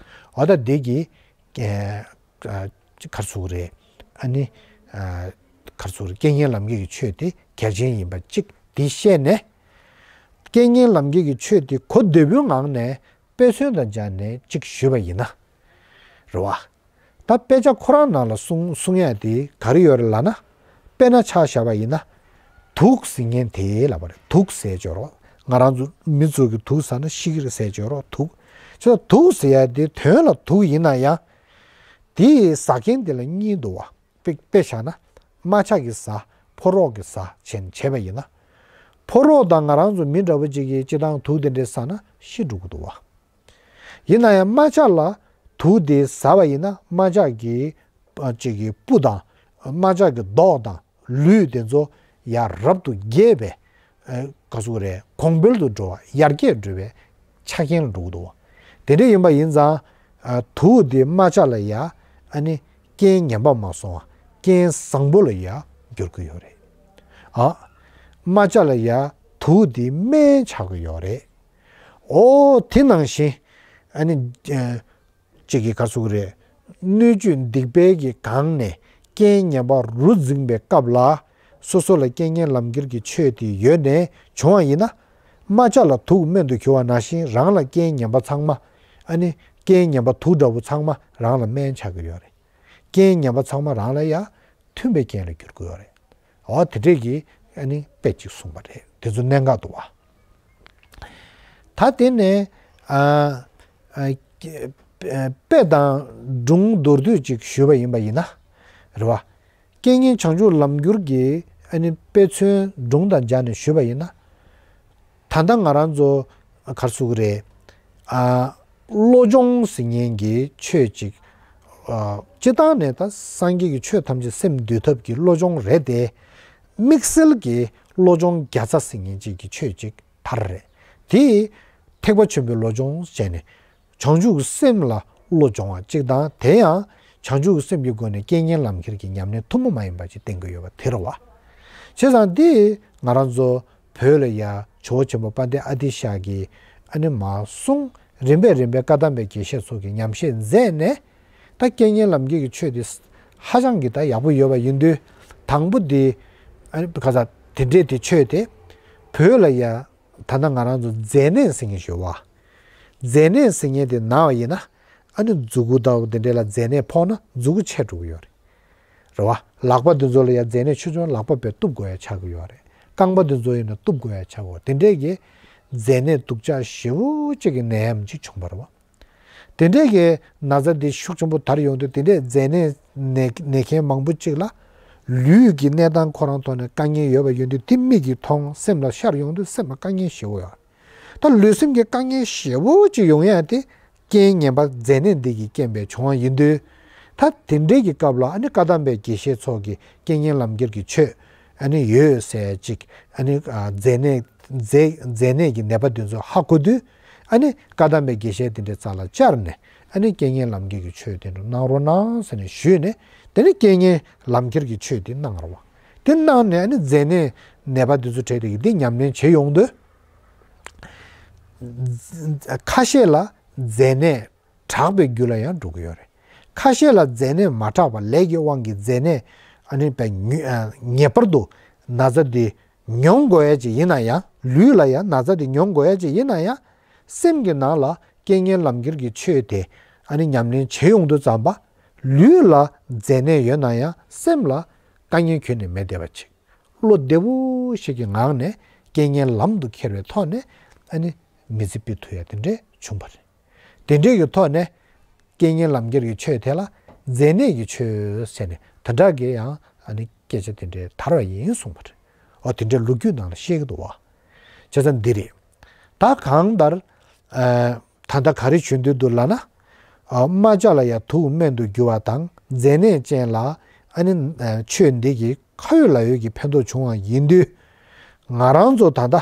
འོ་ད་འདི་གི་ཨ་ཨ་ག་རེ་ཟེར་དགོས་རེད། ཨ་ནི་ཨ་ ག་རེ་ཟེར་དགོས་རེད། རྐྱེན་ངན་ལམ་ཁྱེར་གྱི་ཆོས་དེ་གལ་ཆེན་ཡིན་པ་གཅིག་དེ་ཤེས་ནས། རྐྱེན་ངན་ལམ་ཁྱེར་གྱི་ཆོས་དེ་གོ་བདེ་པོའི་ངང་ནས་དཔེ་མཚོན་དང་སྦྱར་ནས་གཅིག་ཞུས་པ་ཡིན་ན། རེད་བ། ད་དཔེ་ཆ་ཁོ་རང་ནང་ལ་གསུང་གསུང་ཡ་དེ་ག་རེ་ཡོད་རེད་ལབ་ན། དཔེར་ན་ཆ་བཞག་པ་ཡིན་ན། དུག་ཟེར་མཁན་དེ་ལབ་པ་རེད། དུག་ཟེར་སྦྱོར་རོ། ང་རང་ཚོ་མི་ཚོ་གི་དུག་ཟ་ན་ཤི་གི་རེད་ཟེར་སྦྱོར་རོ། དུག་བྱས་ཙང་དུག་ཟེར་ཡ་དེ་དོན་ལ་དུག་ཡིན་ན་ཡང་། དེ་ཟ་མཁན་དེ་ལ་གཉིས་འདུག་བ། དཔེ་དཔེ་བཞག་ན། རྨ་བྱ་གིས་ཟ། ཕོ་རོག་གིས་ཟ་བྱས་ནས་བྱས་པ་ཡིན་ན། ཕོ་རོག་དང་ང་རང་ཚོ་མི་འདྲ་བོ་ཅིག་གིས་སྤྱིར་བཏང་དུག་དེ་འདྲས་ཟ་ན་ཤི་འགྲོ་གི་འདུག་བ། ཡིན་ན་ཡང་རྨ་བྱ་ལ་དུག་དེ་ཟ་བ་ཡིན་ན་རྨ་བྱ་གི་ཨ་ཅིག་གི་སྤུ་དང་། རྨ་བྱ་གི་མདོག་དང་ལུས་དེ་ཚོ་ཡར་རབ་ཏུ་རྒྱས་པའི། ཨ་ག་ཟེར་དགོས་རེད། གོང་འཕེལ་དུ་འགྲོ་བ། ཡར་རྒྱས་འགྲོ་བའི་ཆ་རྐྱེན་ལ་འགྲོ་གི་འདུག་བ། དེ་འདྲ་ཡིན་པ་ཡིན་ཙང་། ཨ་དུག་དེ་རྨ་བྱ་ལ་ཡ། ཨ་ནི་རྐྱེན་ངན་པ་མ་སོང་བ། རྐྱེན་བཟང་པོ་ལ་ཡ་འགྱུར་གི་ཡོད་རེད། ཨ། རྨ་བྱ་ལ་ཡ་དུག་དེ་སྨན་ཆགས་ཀྱི་ཡོད་རེད། ཨོ་དེ་ནང་བཞིན། ཨ་ནི། ཨ་གཅིག་གིས་ག་རེ་ཟེར་དགོས་རེད། སྣོད་བཅུད་སྡིག་པའི་གི་གང་ནས་རྐྱེན་ངན་པ་རུ་འཛིངས་པའི་སྐབས་ལ། སོ་སོ་ལ་རྐྱེན་ངན་ལམ་ཁྱེར་གྱི་ཆོས་དེ་ཡོད་ནས་བྱུང་བ་ཡིན་ན། རྨ་བྱ་ལ་དུག་སྨན་དུ་གྱུར་བ་ནང་བཞིན་རང་ལ་རྐྱེན་ངན་པ་ཚང་མ། ཨ་ནི་རྐྱེན་ངན་པ་དུག་འདྲ་བོ་ཚང་མ་རང་ལ་སྨན་ཆགས་ཀྱི་ཡོད་རེད། རྐྱེན་ངན་པ་ཚང་མ་རང་ལ་ཡ་མཐུན་པའི་རྐྱེན་ལ་འགྱུར་གྱི་ཡོད་རེད། འོ་དེ་འདྲས་ཀྱི་ཨ་ནི་དཔེ་གཅིག་གསུངས་པ་རེད། དེ་ཚོ་གནད་འགག་འདུག་བ། ད་དེ་ནས་ཨ་ཨ་དཔེ་དང་སྒྲུང་མདོར་བསྡུས་ཅིག་ཞུས་པ་ཡིན་པ་ཡིན་ན། རེད་བ། རྐྱེན་ངན་བྱང་ཆུབ་ལམ་འགྱུར་གྱི་ཨ་ནི་དཔེ་མཚོན་སྒྲུང་དང་སྦྱར་ནས་ཞུས་པ་ཡིན་ན། ད་ལྟ་ང་རང་ཚོ་ག་རེ་ཟེར་དགོས་རེད། ཨ་བློ་སྦྱོང་ཟེར་མཁན་གྱི་ཆོས་ཅིག་ཨ་སྤྱིར་བཏང་ནས་ད་སངས་རྒྱས་ཀྱི་ཆོས་ཐམས་ཅད་སེམས་འདུལ་ཐབས་ཀྱི་བློ་སྦྱོང་རེད་དེ། དམིགས་བསལ་གྱི་བློ་སྦྱོང་བརྒྱ་རྩ་ཟེར་མཁན་ཅིག་གི་ཆོས་ཅིག་དར་རེད། དེ་ཐེག་པ་ཆེན་པོའི་བློ་སྦྱོང་བྱས་ནས། བྱང་ཆུབ་ཀྱི་སེམས་ལ་བློ་སྦྱོང་བ་གཅིག་དང་། དེ་ཡང་བྱང་ཆུབ་ཀྱི་སེམས་ཀྱི་སྒོ་ནས་རྐྱེན་ངན་ལམ་ཁྱེར་གྱི་ཉམས་ལེན་ཐུན་མོང་མ་ཡིན་པ་ཅིག་བསྟན་གྱི་ཡོད་པ་དེ་རེད་བ། བྱས་ཙང་འདི་ང་རང་ཚོ་བོད་ལ་ཡ་ཇོ་བོ་ཆེན་པོ་དཔལ་ལྡན་ཨ་ཏི་ཤ་གིས་ཨ་ནི་མར་གསུངས། རིམ་པས་རིམ་པས་བཀའ་གདམས་པའི་དགེ་བཤེས་ཚོ་གིས་ཉམས་བཞེས་མཛད་ནས། ད་རྐྱེན་ངན་ལམ་ཁྱེར་གྱི་ཆོས་དེ་ཧ་ཅང་གི་ད་ཡག་པོ་ཡོད་པ་ཡིན་དུས། དང་པོ་དེ་ཨ་ནི་ག་ས་དེ་འདྲས་དེ་ཆོས་དེ་བོད་ལ་ཡ། ད་ལྟ་ང་རང་ཚོ་མཛེ་ནད་ཟེར་མཁན་ཞིག་ཡོད་བ། མཛེ་ནད་ཟེར་མཁན་དེ་ན་བ་ཡིན་ན། ཨ་ནི་མཛུ་གུ་ལྟ་བུ་དེ་འདྲས་ལ་མཛེ་ནད་ཕོག་ན་མཛུ་གུ་ཆད་འགྲོ་གི་ཡོད་རེད། རེད་བ། ལག་པ་དེ་ཚོ་ལ་ཡང་མཛེ་ནད་ཆེ་ཆུང་ལག་པ་བས་གཏུབ་དགོས་ཡ་ཆགས་ཀྱི་ཡོད་རེད། རྐང་པ་དེ་ཚོ་ཡིན་ན་གཏུབ་དགོས་ཡ་ཆགས་ཀྱི་ཡོད། དེ་འདྲས་ཀྱི་མཛེ་ནད་སྡུག་ཅག་ཞེ་པོ་ཅིག་གི་ནད་ཡམས་ཅིག་བྱུང་བ་རེད་བ། དེ་འདྲས་ཀྱི་ན་ཚ་འདི་ཤུགས་ཆེན་པོ་དར་ཡོང་དུས། དེ་འདྲས་མཛེ་ནད་ནད་ནད་མཁན་མང་པོ་ཅིག་ལ་ལུས་ཀྱི་གནས་སྟངས་ཁོ་རང་ཐོག་ནས་དཀའ་ངལ་ཡོད་པ་ཡོང་དུས། དེ་མིག་གིས་མཐོང་། སེམས་ལ་ཤར་ཡོང་དུས་སེམས་ལ་དཀའ་ངལ་ཞེ་པོ་ཡོད། ད་ལུས་སེམས་ཀྱི་དཀའ་ངལ་ཞེ་པོ་ཅིག་ཡོང་ཡ་དེ་རྐྱེན་ངན་པ་མཛེ་ནད་འདི་གི་རྐྱེན་པས་བྱུང་བ་ཡིན་དུས། ད་དེ་འདྲའི་གི་སྐབས་ལ་ཨ་ནི་བཀའ་གདམས་པའི་དགེ་བཤེས་ཚོ་གིས་རྐྱེན་ངན་ལམ་ཁྱེར་གྱི་ཆོས་ཨ་ནི་ཡོད་ཟེར་ཅིག་ཨ་ནི་ཨ་མཛེ་ནད་མཛེ་མཛེ་ནད་ཀྱི་ནད་པ་དེ་ཚོ་ཧ་གོ་དུས། ཨ་ནི་བཀའ་གདམས་པའི་དགེ་བཤེས་དེ་འདྲའི་རྩ་ལ་བཅར་ནས། ཨ་ནི་རྐྱེན་ངན་ལམ་ཁྱེར་གྱི་ཆོས་དེ་འདྲ་གནང་རོགས་གནང་ཟེར་ནས་ཞུས་ནས། དེ་ནི་རྐྱེན་ངན་ལམ་ཁྱེར་གྱི་ཆོས་དེ་གནང་རོགས། དེ་གནང་ནས་ཨ་ནི་མཛེ་ནད་ནད་པ་དེ་ཚོ་བྲལ་ཏེ་གི་འདི་ཉམས་ལེན་བྱེད་ཡོང་དུས། ཁ་ཤས་ལ་མཛེ་ནད་དྲག་པའི་རྒྱུ་ལ་ཡང་འགྲོ་གི་ཡོད་རེད། ཁ་ཤས་ལ་མཛེ་ནད་མ་དྲག་པ། ལས་ཀྱི་དབང་གིས་མཛེ་ནད་ཨ་ནི་པའི་ངེས་པར་དུ་ན་ཚ་འདི་མྱོང་དགོས་ཡ་ཅིག་ཡིན་ན་ཡང་། ལུས་ལ་ཡང་ན་ཚ་འདི་མྱོང་དགོས་ཡ་ཅིག་ཡིན་ན་ཡང་། སེམས་ཀྱི་ནང་ལ་རྐྱེན་ངན་ལམ་ཁྱེར་གྱི་ཆོས་དེ་ཨ་ནི་ཉམས་ལེན་བྱེད་ཡོང་དུས་ཙམ་པ། ལུས་ལ་མཛེ་ནད་ཡོད་ན་ཡང་སེམས་ལ་དཀའ་ངལ་ཁྱོན་ནས་མེད་བསྡད་པ་ཅིག་བློ་བདེ་པོ་ཞིག་གི་ངང་ནས་རྐྱེན་ངན་ལམ་དུ་ཁྱེར་བའི་ཐོག་ནས་ཨ་ནི་མི་ཚེ་སྤེལ་ཐུབ་ཡ་དེ་འདྲས་བྱུང་བ་རེད། དེ་འདྲས་ཀྱི་ཐོག་ནས་རྐྱེན་ངན་ལམ་ཁྱེར་གྱི་ཆོས་དེ་ལ་མཛེ་ནད་ཀྱི་ཆོས་ཟེར་ནས་དེ་འདྲ་གི་ཡང་ཨ་ནི་སྐད་ཆ་དེ་འདྲས་དར་བ་ཡིན་གསུངས་པ་རེད། འོ་དེ་འདྲས་ལོ་རྒྱུས་ནང་ལ་བཤད་ཀྱི་འདུག་བ། བྱས་ཙང་འདི་རེད། ད་གང་ལྟར། ཨ་ད་ལྟ་ག་རེ་ཞུ་འདོད་འདུག་ལབ་ན། ཨ་རྨ་བྱ་ལ་ཡང་དུག་སྨན་དུ་འགྱུར་བ་དང་མཛེ་ནད་ཅན་ལ་ཨ་ནི་ཨ་ཆོས་འདི་གིས་ཁ་ཡོད་ལག་ཡོད་ཀྱི་ཕན་ཐོགས་བྱུང་བ་ཡིན་དུས། ང་རང་ཚོ་ད་ལྟ་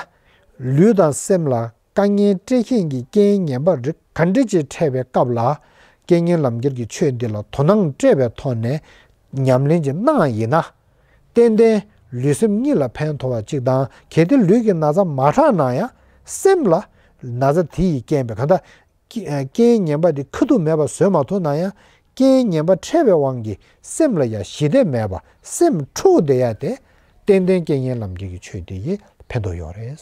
ལུས་དང་སེམས་ལ་དཀའ་ངལ་སྤྲད་མཁན་གྱི་རྐྱེན་ངན་པ་རིགས་ག་འདྲ་ཅིག་འཕྲད་པའི་སྐབས་ལ། རྐྱེན་ངན་ལམ་ཁྱེར་གྱི་ཆོས་འདི་ལ་དོ་སྣང་སྤྲད་པའི་ཐོག་ནས་ཉམས་ལེན་ཅིག་གནང་བ་ཡིན་ན། ཏན་ཏན་ལུས་སེམས་གཉིས་ལ་ཕན་ཐོགས་པ་ཅིག་དང་། གལ་ཏེ་ལུས་ཀྱི་ན་ཚ་མ་དྲག་ན་ཡང་སེམས་ལ་ན་ཚ་དེ་ཡིས་རྐྱེན་པས་གང་ལྟར་རྐྱེན་ངན་པ་དེ་ཁ་ཐུག་མེད་པ་བཟོས་མ་ཐུབ་ན་ཡང་། རྐྱེན་ངན་པ་འཕྲད་པའི་དབང་གིས་སེམས་ལ་ཡང་ཞི་བདེ་མེད་པ་སེམས་འཁྲུགས་བསྡད་ཡ་དེ། ཏན་ཏན་རྐྱེན་ངན་ལམ་ཁྱེར་གྱི་ཆོས་དེ་ཡིས་ཕན་ཐོགས་ཡོད་རེད།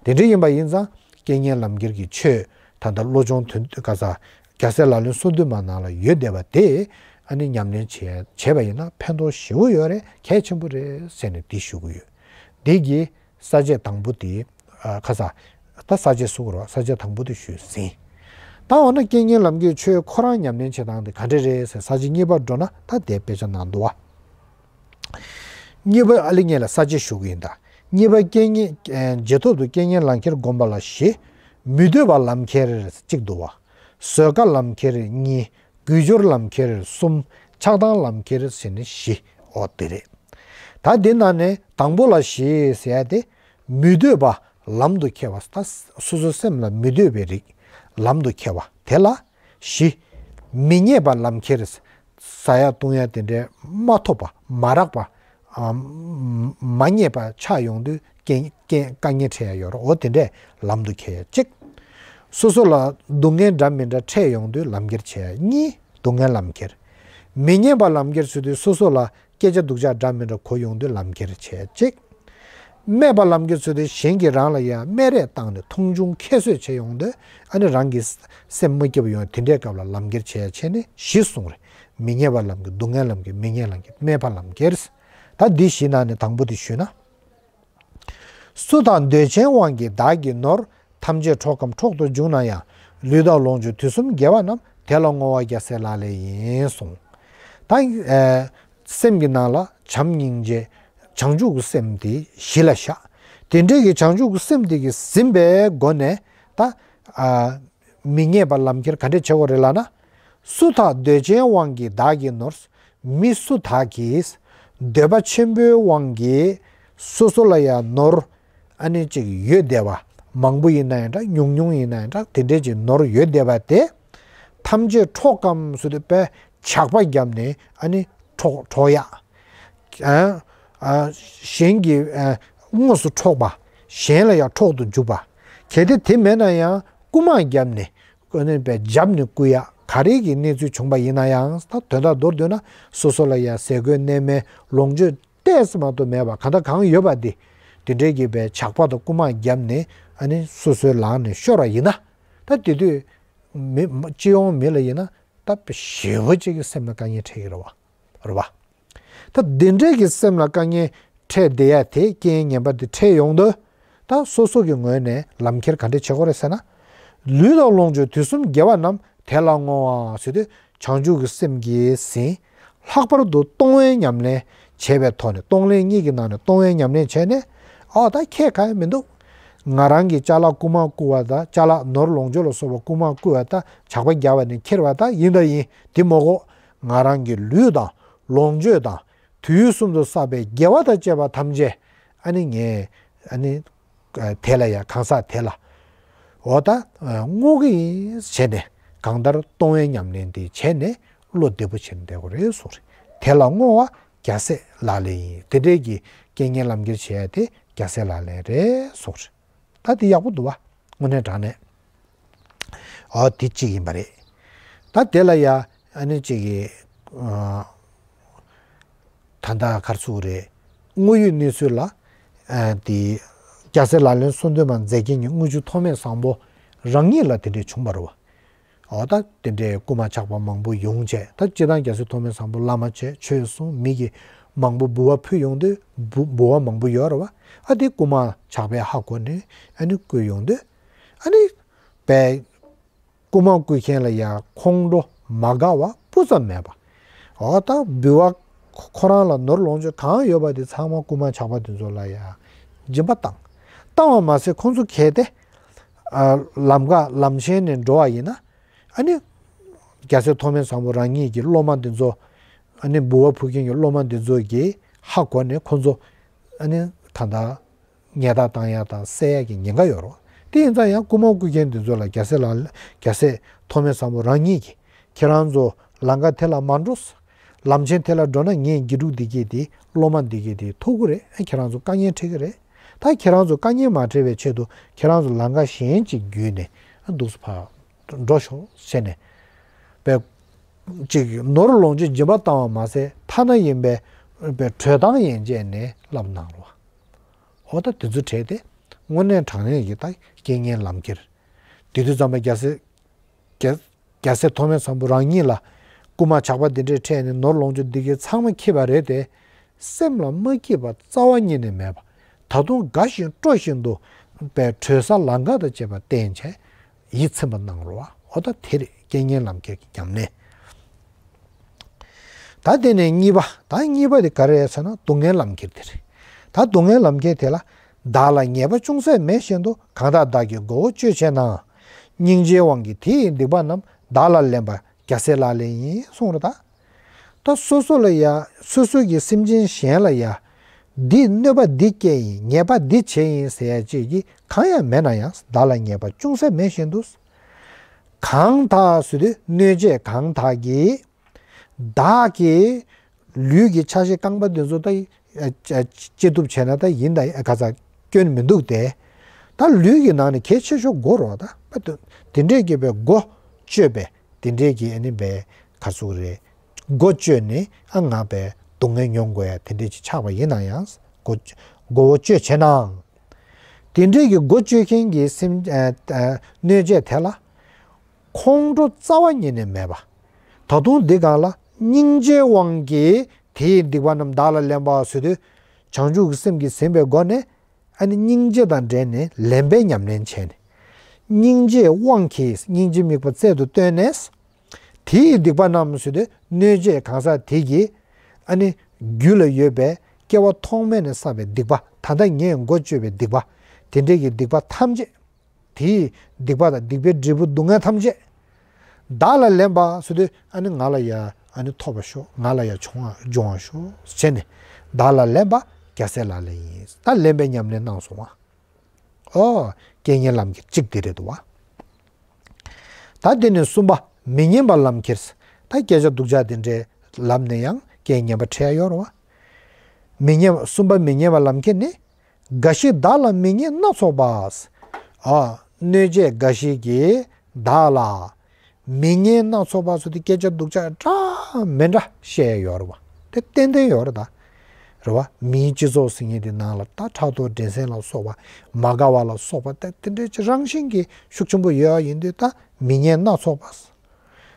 དེ་འདྲ་ཡིན་པ་ཡིན་ཙང་རྐྱེན་ངན་ལམ་ཁྱེར་གྱི་ཆོས་ད་ལྟ་བློ་སྦྱོང་དོན་ག་ས་རྒྱལ་སྲས་ལག་ལེན་སོ་བདུན་མ་ནང་ལ་ཡོད་བསྡད་པ་དེ་ཨ་ནི་ཉམས་ལེན་བྱས་བྱས་པ་ཡིན་ན་ཕན་ཐོགས་ཞེ་པོ་ཡོད་རེད། གལ་ཆེན་པོ་རེད་ཟེར་ནས་འདི་ཞུ་གི་ཡོད། འདི་གི་ས་བཅད་དང་པོ་དེ་ཨ་ཁ་ས་ད་ས་བཅད་གསུང་གི་རོགས། ས་བཅད་དང་པོ་དེ་ཞུས་ཟིན། ད་འོ་ན་རྐྱེན་ངན་ལམ་ཁྱེར་ཆོས་ཁོ་རང་ཉམས་ལེན་བྱེད་སྟངས་དེ་ག་འདྲ་རེད་ཟེར་ས་བཅད་གཉིས་པར་འགྲོ་ན་ད་དེ་དཔེ་ཆ་ནང་འདུག་བ། གཉིས་པ་ཨ་ལི་ངེད་ལ་ས་བཅད་ཞུ་གི་ཡིན་ད། གཉིས་པ་རྐྱེན་ངན་ཨེ་རྗེས་ཐོབ་ཏུ་རྐྱེན་ངན་ལམ་ཁྱེར་བསྒོམ་པ་ལ་བཞི། མི་འདོད་པ་ལམ་ཁྱེར་གཅིག་འདུག་བ། བཟོད་དཀའ་ལམ་ཁྱེར་གཉིས། གུས་སྦྱོར་ལམ་ཁྱེར་གསུམ། ཆགས་སྡང་ལམ་ཁྱེར་ཟེར་ནས་བཞི། འོ་དེ་རེད། ད་འདི་ནང་ནས་དང་པོ་ལ་བཞི་ཟེར་ཡ་དེ། མི་འདོད་པ་ལམ་དུ་ཁྱེར་བ། ད་སོ་སོའི་སེམས་ལ་མི་འདོད་པའི་རིགས་ལམ་དུ་ཁྱེར་བ་དེ་ལ་བཞི། མི་མཉེས་པ་ལམ་ཁྱེར། ཟ་ཡ་བཏུང་ཡ་དེ་འདྲའི་མ་ཐོབ་པ་མ་རག་པ། ཨ་མ་མ་རྙེད་པ་ཆགས་ཡོང་དུས་རྐྱེན་རྐྱེན་དཀའ་ངལ་འཕྲད་ཡ་ཡོད་རེད། འོ་དེ་འདྲས་ལམ་དུ་ཁྱེར་ཡ་གཅིག། སོ་སོ་ལ་སྡུག་བསྔལ་འདྲ་མི་འདྲ་འཕྲད་ཡོང་དུས་ལམ་ཁྱེར་བྱེད་ཡ་གཉིས། སྡུག་བསྔལ་ལམ་ཁྱེར། མི་མཉེས་པ་ལམ་ཁྱེར་ཟེར་དུས་སོ་སོ་ལ་སྐད་ཆ་སྡུག་ཅག་འདྲ་མི་འདྲ་གོ་ཡོང་དུས་ལམ་ཁྱེར་བྱེད་ཡ་གཅིག། སྨད་པ་ལམ་ཁྱེར་ཟེར་དུས་གཞན་གྱིས་རང་ལ་ཡ་སྨད་རེས་བཏང་ནས་མཐོང་ཆུང་ཁྱད་གསོད་བྱེད་ཡོང་དུས་ཨ་ནི་རང་གི་སེམས་མ་སྐྱིད་པ་ཡོང་དེ་འདྲའི་སྐབས་ལ་ལམ་ཁྱེར་བྱེད་ཡ་བྱས་ནས་བཞི་གསུངས་རེད། མི་མཉེས་པ་ལམ་ཁྱེར། སྡུག་བསྔལ་ལམ་ཁྱེར། མི་མཉེས་ལམ་ཁྱེར། སྨད་པ་ལམ་ཁྱེར། ད་འདི་བཞི་ནང་ནས་དང་པོ་དེ་ཞུས་ན། སུ་དག་འདོད་ཆེན་དབང་གིས་བདག་གི་ནོར། ཐམས་ཅད་འཕྲོག་གམ་འཕྲོག་ཏུ་འཇུག་ན་ཡང་། ལུས་དང་ལོངས་སྤྱོད་དུས་གསུམ་དགེ་བ་རྣམས། དེ་ལ་བསྔོ་བ་རྒྱལ་སྲས་ལག་ལེན་ཡིན་གསུངས། ད་ཨེ་སེམས་ཀྱི་ནང་ལ་བྱམས་སྙིང་རྗེ་བྱང་ཆུབ་ཀྱི་སེམས་དེ་གཞི་ལ་བཞག་དེ་འདྲའི་གི་བྱང་ཆུབ་ཀྱི་སེམས་དེ་གི་ཟིན་པའི་སྒོ་ནས་ད་ཨ་མི་མཉེས་པ་ལམ་ཁྱེར་ག་འདྲས་བྱེད་དགོས་རེད་ལབ་ན། སུ་དག་འདོད་ཆེན་དབང་གིས་བདག་གི་ནོར། མི་སུ་དག་གིས་འདོད་པ་ཆེན་པོའི་དབང་གིས་སོ་སོ་ལ་ཡང་ནོར་ཨ་ནི་ཅིག་ཡོད་བསྡད་པ། མང་པོ་ཡིན་ན་ཡང་འདྲ། ཉུང་ཉུང་ཡིན་ན་ཡང་འདྲ། དེ་འདྲས་ཀྱི་ནོར་ཡོད་བསྡད་པ་དེ། ཐམས་ཅད་འཕྲོག་གམ་ཟེར་དུས་དཔེ་ཇག་པ་བརྒྱབ་ནས་ཨ་ནི་འཕྲོག་འཕྲོག་ཡ། ཨ་ཨ་གཞན་གྱི་ཨ་དངོས་སུ་འཕྲོག་པ། གཞན་ལ་ཡང་འཕྲོག་ཏུ་འཇུག་པ། གལ་ཏེ་དེ་མེད་ན་ཡང་རྐུ་མ་བརྒྱབ་ནས་ཨ་ནི་དཔེ་འཇབ་ནས་རྐུ་ཡ། ག་རེ་གི་གནས་ཚུལ་བྱུང་པ་ཡིན་ན་ཡང་ད་དོན་དག་མདོར་བསྡུས་ན་སོ་སོ་ལ་ཡང་ཟས་གོས་གནས་མལ་ལོངས་སྤྱོད་ཏོག་ཙམ་མ་གཏོགས་མེད་པ་གང་དང་གང་ཡོད་པ་འདི། དེ་འདྲའི་གི་དཔེ་ཇག་པ་དང་རྐུ་མ་བརྒྱབ་ནས་ཨ་ནི་སོ་སོའི་ལག་ནས་ཤོར་བ་ཡིན་ན། ད་དེ་དུས་མི་སྤྱི་ཡོངས་མི་ལ་ཡིན་ན་ད་དཔེ་ཞེ་པོ་ཅིག་གི་སེམས་ལ་དཀའ་ངལ་འཕྲད་ཀྱི་རེད་བ། རེད་བ། ད་འདི་འདྲའི་གི་སེམས་ལ་དཀའ་ངལ་འཕྲད་བསྡད་ཡ་དེ། རྐྱེན་ངན་པ་འདི་འཕྲད་ཡོང་དུས་ད་སོ་སོ་གི་ངོས་ནས་ལམ་ཁྱེར་ག་འདྲས་བྱེད་དགོས་རེད་ཟེར་ན། ལུས་དང་ལོངས་སྤྱོད་དུས་གསུམ་དགེ་བ་རྣམས། དེ་ལ་བསྔོ་བ་ཟེར་དུས་བྱང་ཆུབ་ཀྱི་སེམས་ཀྱིས་ཟིན། ལྷག་པར་དུ་གཏོང་བའི་ཉམས་ལེན་བྱས་པའི་ཐོག་ནས། གཏོང་ལེན་གཉིས་ཀྱི་ནང་ནས་གཏོང་བའི་ཉམས་ལེན་བྱས་ནས། ཨོ་ད་ཁྱད་གང་ཡང་མི་འདུག་ང་རང་གི་ཅ་ལག་རྐུ་མ་རྐུ་བ་དང་། ཅ་ལག་ནོར་ལོངས་སྤྱོད་ལ་སོགས་པ་རྐུ་མ་རྐུ་བ་དང་། ཇག་པ་རྒྱག་པ་ནས་ཁྱེར་བ་དང་ཡིན་དང་ཡིན། དེ་མ་གོ། ང་རང་གི་ལུས་དང་ལོངས་སྤྱོད་དང་། དུས་གསུམ་དུ་བསགས་པའི་དགེ་བ་དང་བཅས་པ་ཐམས་ཅད་ཨ་ནི་ངས་ཨ་ནི་དེ་ལ་ཡང་གང་ཟག་དེ་ལ་འོ་ད་བསྔོ་གི་ཡིན་བྱས་ནས། གང་ལྟར་གཏོང་བའི་ཉམས་ལེན་དེ་བྱས་ནས་བློ་བདེ་པོ་བྱས་ནས་བསྡད་དགོས་རེད་གསུངས་རེད། དེ་ལ་བསྔོ་བ་རྒྱལ་སྲས་ལག་ལེན་ཡིན། དེ་འདྲའི་གི་རྐྱེན་ངན་ལམ་ཁྱེར་བྱེད་ཡ་དེ་རྒྱལ་སྲས་ལག་ལེན་རེད་གསུངས་རེད། ད་དེ་ཡག་པོ་འདུག་བ། དངོས་གནས་དྲང་གནས། ཨོ་དེ་གཅིག་ཡིན་པ་རེད། ད་དེ་ལ་ཡ་ཨ་ནི་གཅིག་གི་ཨ་ད་ལྟ་ག་རེ་ཟེར་དགོས་རེད། དངོས་ཡོད་གནས་ཚུལ་ལ་ཨ་དེ་རྒྱལ་སྲས་ལག་ལེན་སོ་བདུན་མ་མཛད་མཁན་གྱི་དངུལ་ཆུ་ཐོགས་མེད་བཟང་པོ་རང་ཉིད་ལ་དེ་འདྲས་བྱུང་བ་རེད་བ། ཨོ་ད་དེ་འདྲའི་རྐུ་མ་ཇག་པ་མང་པོ་ཡོང་བྱས། ད་སྤྱིར་བཏང་རྒྱལ་སྲས་ཐོགས་མེད་བཟང་པོ་བླ་མ་བྱས། ཆོས་གསུངས། མི་གིས་མང་པོ་འབུལ་བ་ཕུལ་ཡོང་དུས། འབུལ་འབུལ་བ་མང་པོ་ཡོད་རེད་བ། ཨ་དེ་རྐུ་མ་ཇག་པས་ཧ་གོ་ནས་ཨ་ནི་བརྐུས་ཡོང་དུས། ཨ་ནི་དཔེ་རྐུ་མ་རྐུ་མཁན་ལ་ཡང་ཁོང་ཁྲོ་མ་དགའ་བ་སྤུ་ཙམ་མེད་པ། འོ་ད་འབུལ་བ་ཁོ་རང་ལ་ནོར་ལོངས་སྤྱོད་གང་ཡོད་པ་དེ་ཚང་མ་རྐུ་མ་ཇག་པ་དེ་ཚོ་ལ་ཡང་སྦྱིན་པ་བཏང་། བཏང་བ་མ་ཟད་ཁོང་ཚོ་གལ་ཏེ་ཨ་ལམ་ཀ་ལམ་ཆེན་ནས་འགྲོ་བ་ཡིན་ན། ཨ་ནི་རྒྱལ་སྲས་ཐོགས་མེད་བཟང་པོ་རང་ཉིད་ཀྱི་སློབ་མ་འདི་ཚོ། ཨ་ནི་འབུལ་བ་ཕུལ་མཁན་གྱི་སློབ་མ་འདི་ཚོ་གིས་ཧ་གོ་ནས་ཁོ་ཚོ་ཨ་ནི་ད་ལྟ་ཉལ་ཐ་བཏང་ཡ་དང་བསད་ཡ་གི་ཉེན་ཁ་ཡོད་རེད། དེ་ཡིན་ཙང་ཡང་རྐུ་མ་རྐུ་མཁན་འདི་ཚོ་ལ་རྒྱལ་སྲས་ལ་རྒྱལ་སྲས་ཐོགས་མེད་བཟང་པོ་རང་ཉིད་ཀྱིས་ཁྱེད་རང་ཚོ་ལམ་ཀ་དེ་ལ་མ་འགྲོ། ལམ་ཆེན་དེ་ལ་འགྲོ་ན་ངའི་དགེ་ཕྲུག་འདི་གས་དེ་སློབ་མ་འདི་གས་དེ་ཐུག་གི་རེད། ཨ་ཁྱེད་རང་ཚོ་དཀའ་ངལ་འཕྲད་ཀྱི་རེད། ད་ཁྱེད་རང་ཚོ་དཀའ་ངལ་མ་འཕྲད་པའི་ཆེད་དུ་ཁྱེད་རང་ཚོ་ལམ་ཀ་གཞན་ཅིག་བརྒྱུད་ནས་ཨ་འདུག་སེ་ཕར་འགྲོ་ཤོག་ཟེར་ནས། དཔེ་ ཅིག་ནོར་ལོངས་སྤྱོད་སྦྱིན་པ་བཏང་བ་མ་ཟད་ཐ་ན་ཡིན་པའི་པའི་གྲོས་སྟངས་ཡན་ཆད་ནས་བསླབ་གནང་རོགས། འོ་ད་དེ་ཚོ་བྲལ་ཏེ་དངོས་གནས་དྲང་གནས་ཀྱི་ད་རྐྱེན་ངན་ལམ་ཁྱེར། དེ་དུས་ཙམ་པ་རྒྱལ་སྲས་རྒྱལ་རྒྱལ་སྲས་ཐོགས་མེད་བཟང་པོ་རང་ཉིད་ལ་རྐུན་མ་ཇག་པ་འདི་འདྲས་ཁྲིད་ནས་ནོར་ལོངས་སྤྱོད་འདི་གའི་ཚང་མ་འཁྱེར་བ་རེད་དེ། སེམས་ལ་མ་སྐྱིད་པ་རྩ་བ་ཉིད་ནས་མེད་པ། ད་དུང་དགའ་བཞིན་སྤྲོ་བཞིན་དུ་པའི་གྲོས་གསར་ལམ་ཁ་དང་བཅས་པ་བསྟེན་བྱས་ཡིད་ཚིམ་པ་གནང་རོགས། འོ་ད་དེ་རེད་རྐྱེན་ངན་ལམ་ཁྱེར་གྱི་ཉམས་ལེན། ད་དེ་ནས་གཉིས་པ། ད་གཉིས་པ་དེ་ག་རེ་རེད་ཟེར་ན་སྡུག་བསྔལ་ལམ་ཁྱེར་དེ་རེད། ད་སྡུག་བསྔལ་ལམ་ཁྱེར་དེ་ལ། བདག་ལ་ཉེས་པ་ཅུང་ཟད་མེད་བཞིན་དུ། གང་དག་བདག་གི་མགོ་བོ་གཅོད་བྱེད་ན། སྙིང་རྗེའི་དབང་གིས་དེ་ཡི་སྡིག་པ་རྣམས། བདག་ལ་ལན་པ་རྒྱལ་སྲས་ལག་ལེན་ཡིན། གསུངས་རེད་ད། ད་སོ་སོ་ལ་ཡ། སོ་སོ་གི་སེམས་ཅན་གཞན་ལ་ཡ། འདི་གནོད་པ་འདི་སྐྱེལ་ཡིན། ཉེས་པ་འདི་བྱེད་ཡིན་ཟེར་ཡ་ཅིག་གི་གང་ཡང་མེད་ན་ཡང་། བདག་ལ་ཉེས་པ་ཅུང་ཟད་མེད་བཞིན་དུ། གང་དག་ཟེར་དུས་གནོད་བྱེད་གང་དག་གིས། བདག་གི་ལུས་ཀྱི་ཆ་ཤས་རྐང་པ་འདི་ཚོ་ད་ཅི་ཐུབ་བྱས་ན་ད་ཡིན་ད་ག་ཚ་སྐྱོན་མི་འདུག་སྟེ། ད་ལུས་ཀྱི་ནང་ནས་གལ་ཆེ་ཤོས་མགོ་རོ་ད་པ་དེ་འདྲས་ཀྱི་པའི་མགོ་གཅོད་པའི་དེ་འདྲས་ཀྱི་ཨ་ནི་པའི་ག་ཚུགས་རེད། མགོ་གཅོད་ནས་ཨ་ང་པའི་སྡུག་བསྔལ་མྱོང་དགོས་ཡ་དེ་འདྲས་ཀྱི་ཆགས་པ་ཡིན་ན་ཡང་མགོ་མགོ་བོ་གཅོད་བྱས་ནའང་། དེ་འདྲས་ཀྱི་མགོ་གཅོད་མཁན་གྱི་སེམས་གནོད་བྱེད་དེ་ལ། ཁོང་ཁྲོ་རྩ་བ་ཉིད་ནས་མེད་པ། ད་དུང་འདི་གང་ལ་སྙིང་རྗེའི་དབང་གིས་དེའི་སྡིག་པ་རྣམས་བདག་ལ་ལན་པ་ཟེར་དུས། བྱང་ཆུབ་ཀྱི་སེམས་ཀྱིས་ཟིན་པའི་སྒོ་ནས། ཨ་ནི་སྙིང་རྗེ་དང་འབྲེལ་ནས་ལན་པའི་ཉམས་ལེན་བྱས་ནས། སྙིང་རྗེའི་དབང་གིས་སྙིང་རྗེ་དམིགས་པ་རྩལ་དུ་བཏོན་ནས། དེའི་སྡིག་པ་རྣམས་ཟེར་དུས་གནོད་བྱེད་གང་ཟག་དེ་གིས། ཨ་ནི་རྒྱུད་ལ་ཡོད་པའི་སྐྱེ་བ་ཐོག་མེད་ནས་བསགས་པའི་སྡིག་པ། ད་ལྟ་ངས་མགོ་གཅོད་པའི་སྡིག་པ། དེ་འདྲས་ཀྱི་སྡིག་པ་ཐམས་ཅད། དེའི་སྡིག་པ་དང་སྡིག་པའི་འབྲས་བུ་སྡུག་བསྔལ་ཐམས་ཅད། བདག་ལ་ལན་པ་ཟེར་དུས་ཨ་ནི་ང་ལ་ཡ་ཨ་ནི་ཐོབ་པ་ཤོག་ང་ལ་ཡ་བྱུང་བ་འབྱུང་བ་ཤོག་བྱས་ནས། བདག་ལ་ལན་པ་རྒྱལ་སྲས་ལག་ལེན་ཡིན། ད་ལན་པའི་ཉམས་ལེན་གནང་སོང་བ། ཨོ། རྐྱེན་ངན་ལམ་ཁྱེར་གཅིག་དེ་རེད་འདུག་བ། ད་དེ་ནས་གསུམ་པ་མི་སྙན་པ་ལམ་ཁྱེར། ད་སྐད་ཆ་སྡུག་ཅག་དེ་འདྲའི་ལབ་ནས་ཡང་རྐྱེན་ངན་པ་འཕྲད་ཡ་ཡོད་རེད་བ། མི་སྙན་པ་གསུམ་པ་མི་སྙན་པ་ལམ་ཁྱེར་ནི། འགའ་ཞིག་བདག་ལ་མི་སྙན་སྣ་ཚོགས་པ། ཨ། གནོད་བྱེད་འགའ་ཞིག་གིས་བདག་ལ་མི་སྙན་སྣ་ཚོགས་པ་ཟེར་དུས་སྐད་ཆ་སྡུག་ཅག་འདྲ་མི་འདྲ་བཤད་ཡ་ཡོད་རེད་བ། དེ་ཏན་ཏན་ཡོད་རེད་ད། རེད་བ། མིའི་སྤྱི་ཚོགས་ཟེར་མཁན་དེ་ནང་ལ་ད་ཕྲག་དོག་འགྲན་སེམས་ལ་སོགས་པ། མ་དགའ་བ་ལ་སོགས་པ་ད་དེ་འདྲའི་ཅིག་རང་བཞིན་གྱིས་ཤུགས་ཆེན་པོ་ཡོད་ཡ་ཡིན་དུས་ད་མི་སྙན་སྣ་ཚོགས་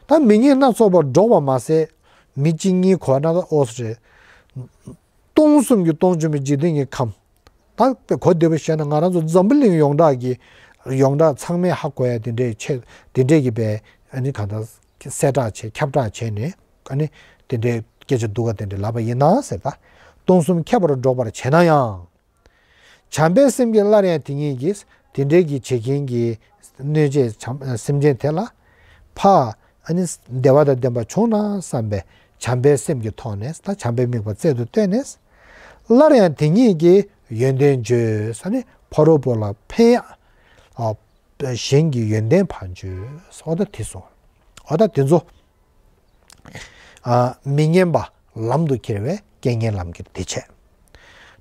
པ། ད་མི་སྙན་སྣ་ཚོགས་པ་སྒྲོག་པ་མ་ཟད། མི་གཅིག་གཉིས་གོ་ན་ད་ཨོ་ཙི་རེད། སྟོང་གསུམ་གྱི་སྟོང་བྱོན་པའི་འཇིག་རྟེན་གྱི་ཁམས། ད་དཔེ་གོ་བདེ་པོ་བཤད་ན་ང་རང་ཚོ་འཛམ་བུ་གླིང་ཡོངས་གྲགས་ཀྱི་ཡོངས་གྲགས་ཚང་མས་ཧ་གོ་ཡ་དེ་འདྲའི་ཆེ་དེ་འདྲའི་གི་པའི་ཨ་ནི་གང་ལྟར་གསལ་བསྒྲགས་བྱས་ཁྱབ་བསྒྲགས་བྱས་ནས་ཨ་ནི་དེ་འདྲའི་སྐད་ཆ་སྡུག་ག་དེ་འདྲ་ལབ་པ་ཡིན་ན་ཟེར་ད། སྟོང་གསུམ་ཁྱབ་པར་སྒྲོག་པར་བྱེད་ན་ཡང་། བྱམས་པའི་སེམས་ཀྱིས་སླར་ཡང་དེ་ཉིད་ཀྱིས། དེ་འདྲའི་གི་བྱེད་མཁན་གྱི་གནོད་བྱེད་བྱམས་སེམས་ཅན་དེ་ལ་ཕ་ཨ་ནི་བདེ་བ་དང་ལྡན་པ་བྱུང་ན་བསམ་པའི་བྱམས་པའི་སེམས་ཀྱི་ཐོག་ནས་ད་བྱམས་པའི་དམིགས་པ་རྩལ་དུ་བཏོན་ནས། སླར་ཡང་དེ་ཉིད་ཀྱི་ཡོན་ཏན་བརྗོད་ཟེར་ནས་ཕ་རོལ་པོ་ལ་ཕན་ཡག་ཨ་གཞན་གྱི་ཡོན་ཏན་ཕར་བརྗོད། འོ་ད་དེ་སོང་། འོ་ད་དེ་ཚོ། ཨ། མི་སྙན་པ་ལམ་དུ་ཁྱེར་བའི་རྐྱེན་ངན་ལམ་ཁྱེར་དེ་བྱས།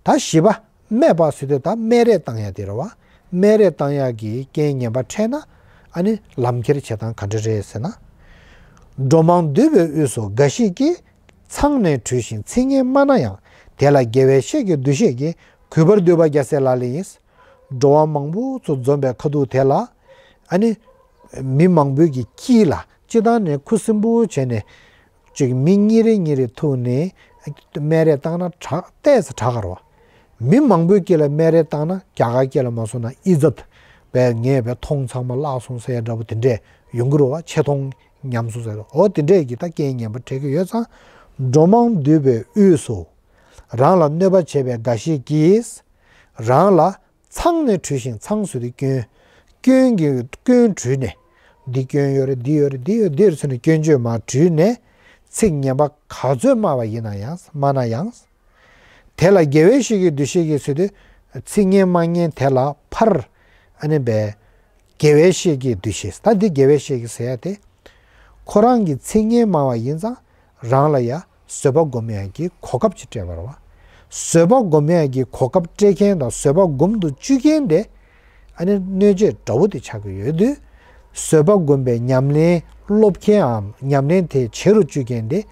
ད་བཞི་པ་སྨད་པ་ཟེར་དུས་ད་སྨད་རེས་བཏང་ཡ་དེ་རེད་བ། སྨད་རེས་བཏང་ཡ་གི་རྐྱེན་ངན་པ་འཕྲད་ན་ཨ་ནི་ལམ་ཁྱེར་བྱེད་སྟངས་ག་འདྲ་རེད་ཟེར་ན། འགྲོ་མང་འདུས་པའི་དབུས་སུ་འགའ་ཞིག་གིས། མཚང་ནས་བྲུས་ཤིང་ཚིག་ངན་སྨྲ་ན་ཡང་། དེ་ལ་དགེ་བའི་བཤེས་ཀྱི་འདུ་ཤེས་ཀྱིས། གུས་པར་འདུད་པ་རྒྱལ་སྲས་ལག་ལེན་ཡིན། འགྲོ་བ་མང་པོ་ཚོ་འཛོམས་པའི་ཁ་ཐུག་དེ་ལ། ཨ་ནི། མི་མང་པོའི་གི་དཀྱིལ་ལ་སྤྱིར་བཏང་ནས་ཁུ་སིམ་པོ་བྱས་ནས། ཅིག་མི་གཉིས་རེ་གཉིས་རེ་ཐུག་ནས། སྨད་རེས་བཏང་ན་དྲག་ཏོག་ཙམ་དྲག་ག་རེད་བ། མི་མང་པོའི་དཀྱིལ་ལ་སྨད་རེས་བཏང་ན་རྒྱ་གར་སྐད་ལ་མ་སོང་ན་ཨི་ཛད། པས་ངས་པས་མཐོང་ཚང་མ་བརླག་སོང་ཟེར་ཡ་འདྲ་པོ་དེ་འདྲས་ཡོང་གི་རེད་བ། ཆེ་མཐོང་ཉམས་སོང་ཟེར་རོ། འོ་དེ་འདྲས་ཀྱི་ད་རྐྱེན་ངན་པ་འཕྲད་ཀྱི་ཡོད་ཙང་། འགྲོ་མང་འདུས་པའི་དབུས་སུ། རང་ལ་གནོད་པ་བྱེད་པའི་འགའ་ཞིག་གིས། རང་ལ། མཚང་ནས་བྲུས་ཤིང་། མཚང་ཟེར་དུས་སྐྱོན། སྐྱོན་གྱི་སྐྱོན་བྲུས་ནས། འདི་སྐྱོན་ཡོད་རེད། འདི་ཡོད་རེད། འདི་ཡོད་འདི་རེད་ཟེར་ནས་སྐྱོན་བརྗོད་མར་བྲུས་ནས། ཚིག་ངན་པ་ག་ཚོད་སྨྲ་བ་ཡིན་ན་ཡང་། སྨྲ་ན་ཡང་། དེ་ལ་དགེ་བའི་བཤེས་ཀྱི་འདུ་ཤེས་ཀྱིས་ཟེར་དུས། ཚིག་ངན་སྨྲ་མཁན་དེ་ལ་ཕར། ཨ་ནི་པའི། དགེ་བའི་བཤེས་ཀྱི་འདུ་ཤེས། ད་འདི་དགེ་བའི་བཤེས་ཀྱི་ཟེར་ཡ་དེ། ཁོ་རང་གིས་ཚིག་ངན་སྨྲ་བ་ཡིན་ཙང་། རང་ལ་ཡ་བཟོད་པ་སྒོམ་ཡག་གི་གོ་སྐབས་ཅིག་སྤྲད་པ་རེད་བ། བཟོད་པ་སྒོམ་ཡག་གི་གོ་སྐབས་སྤྲད་མཁན་དང་བཟོད་པ་སྒོམ་དུ་བཅུག་མཁན་དེ། ཨ་ནི་གནོད་བྱེད་དགྲ་བོ་དེ་ཆགས་ཀྱི་ཡོད་དུས། བཟོད་པ་སྒོམ་པའི་ཉམས་ལེན་ སློབ་མཁན་འམ་ཉམས་ལེན་དེ་བྱེད་རུ་བཅུག་མཁན་དེ་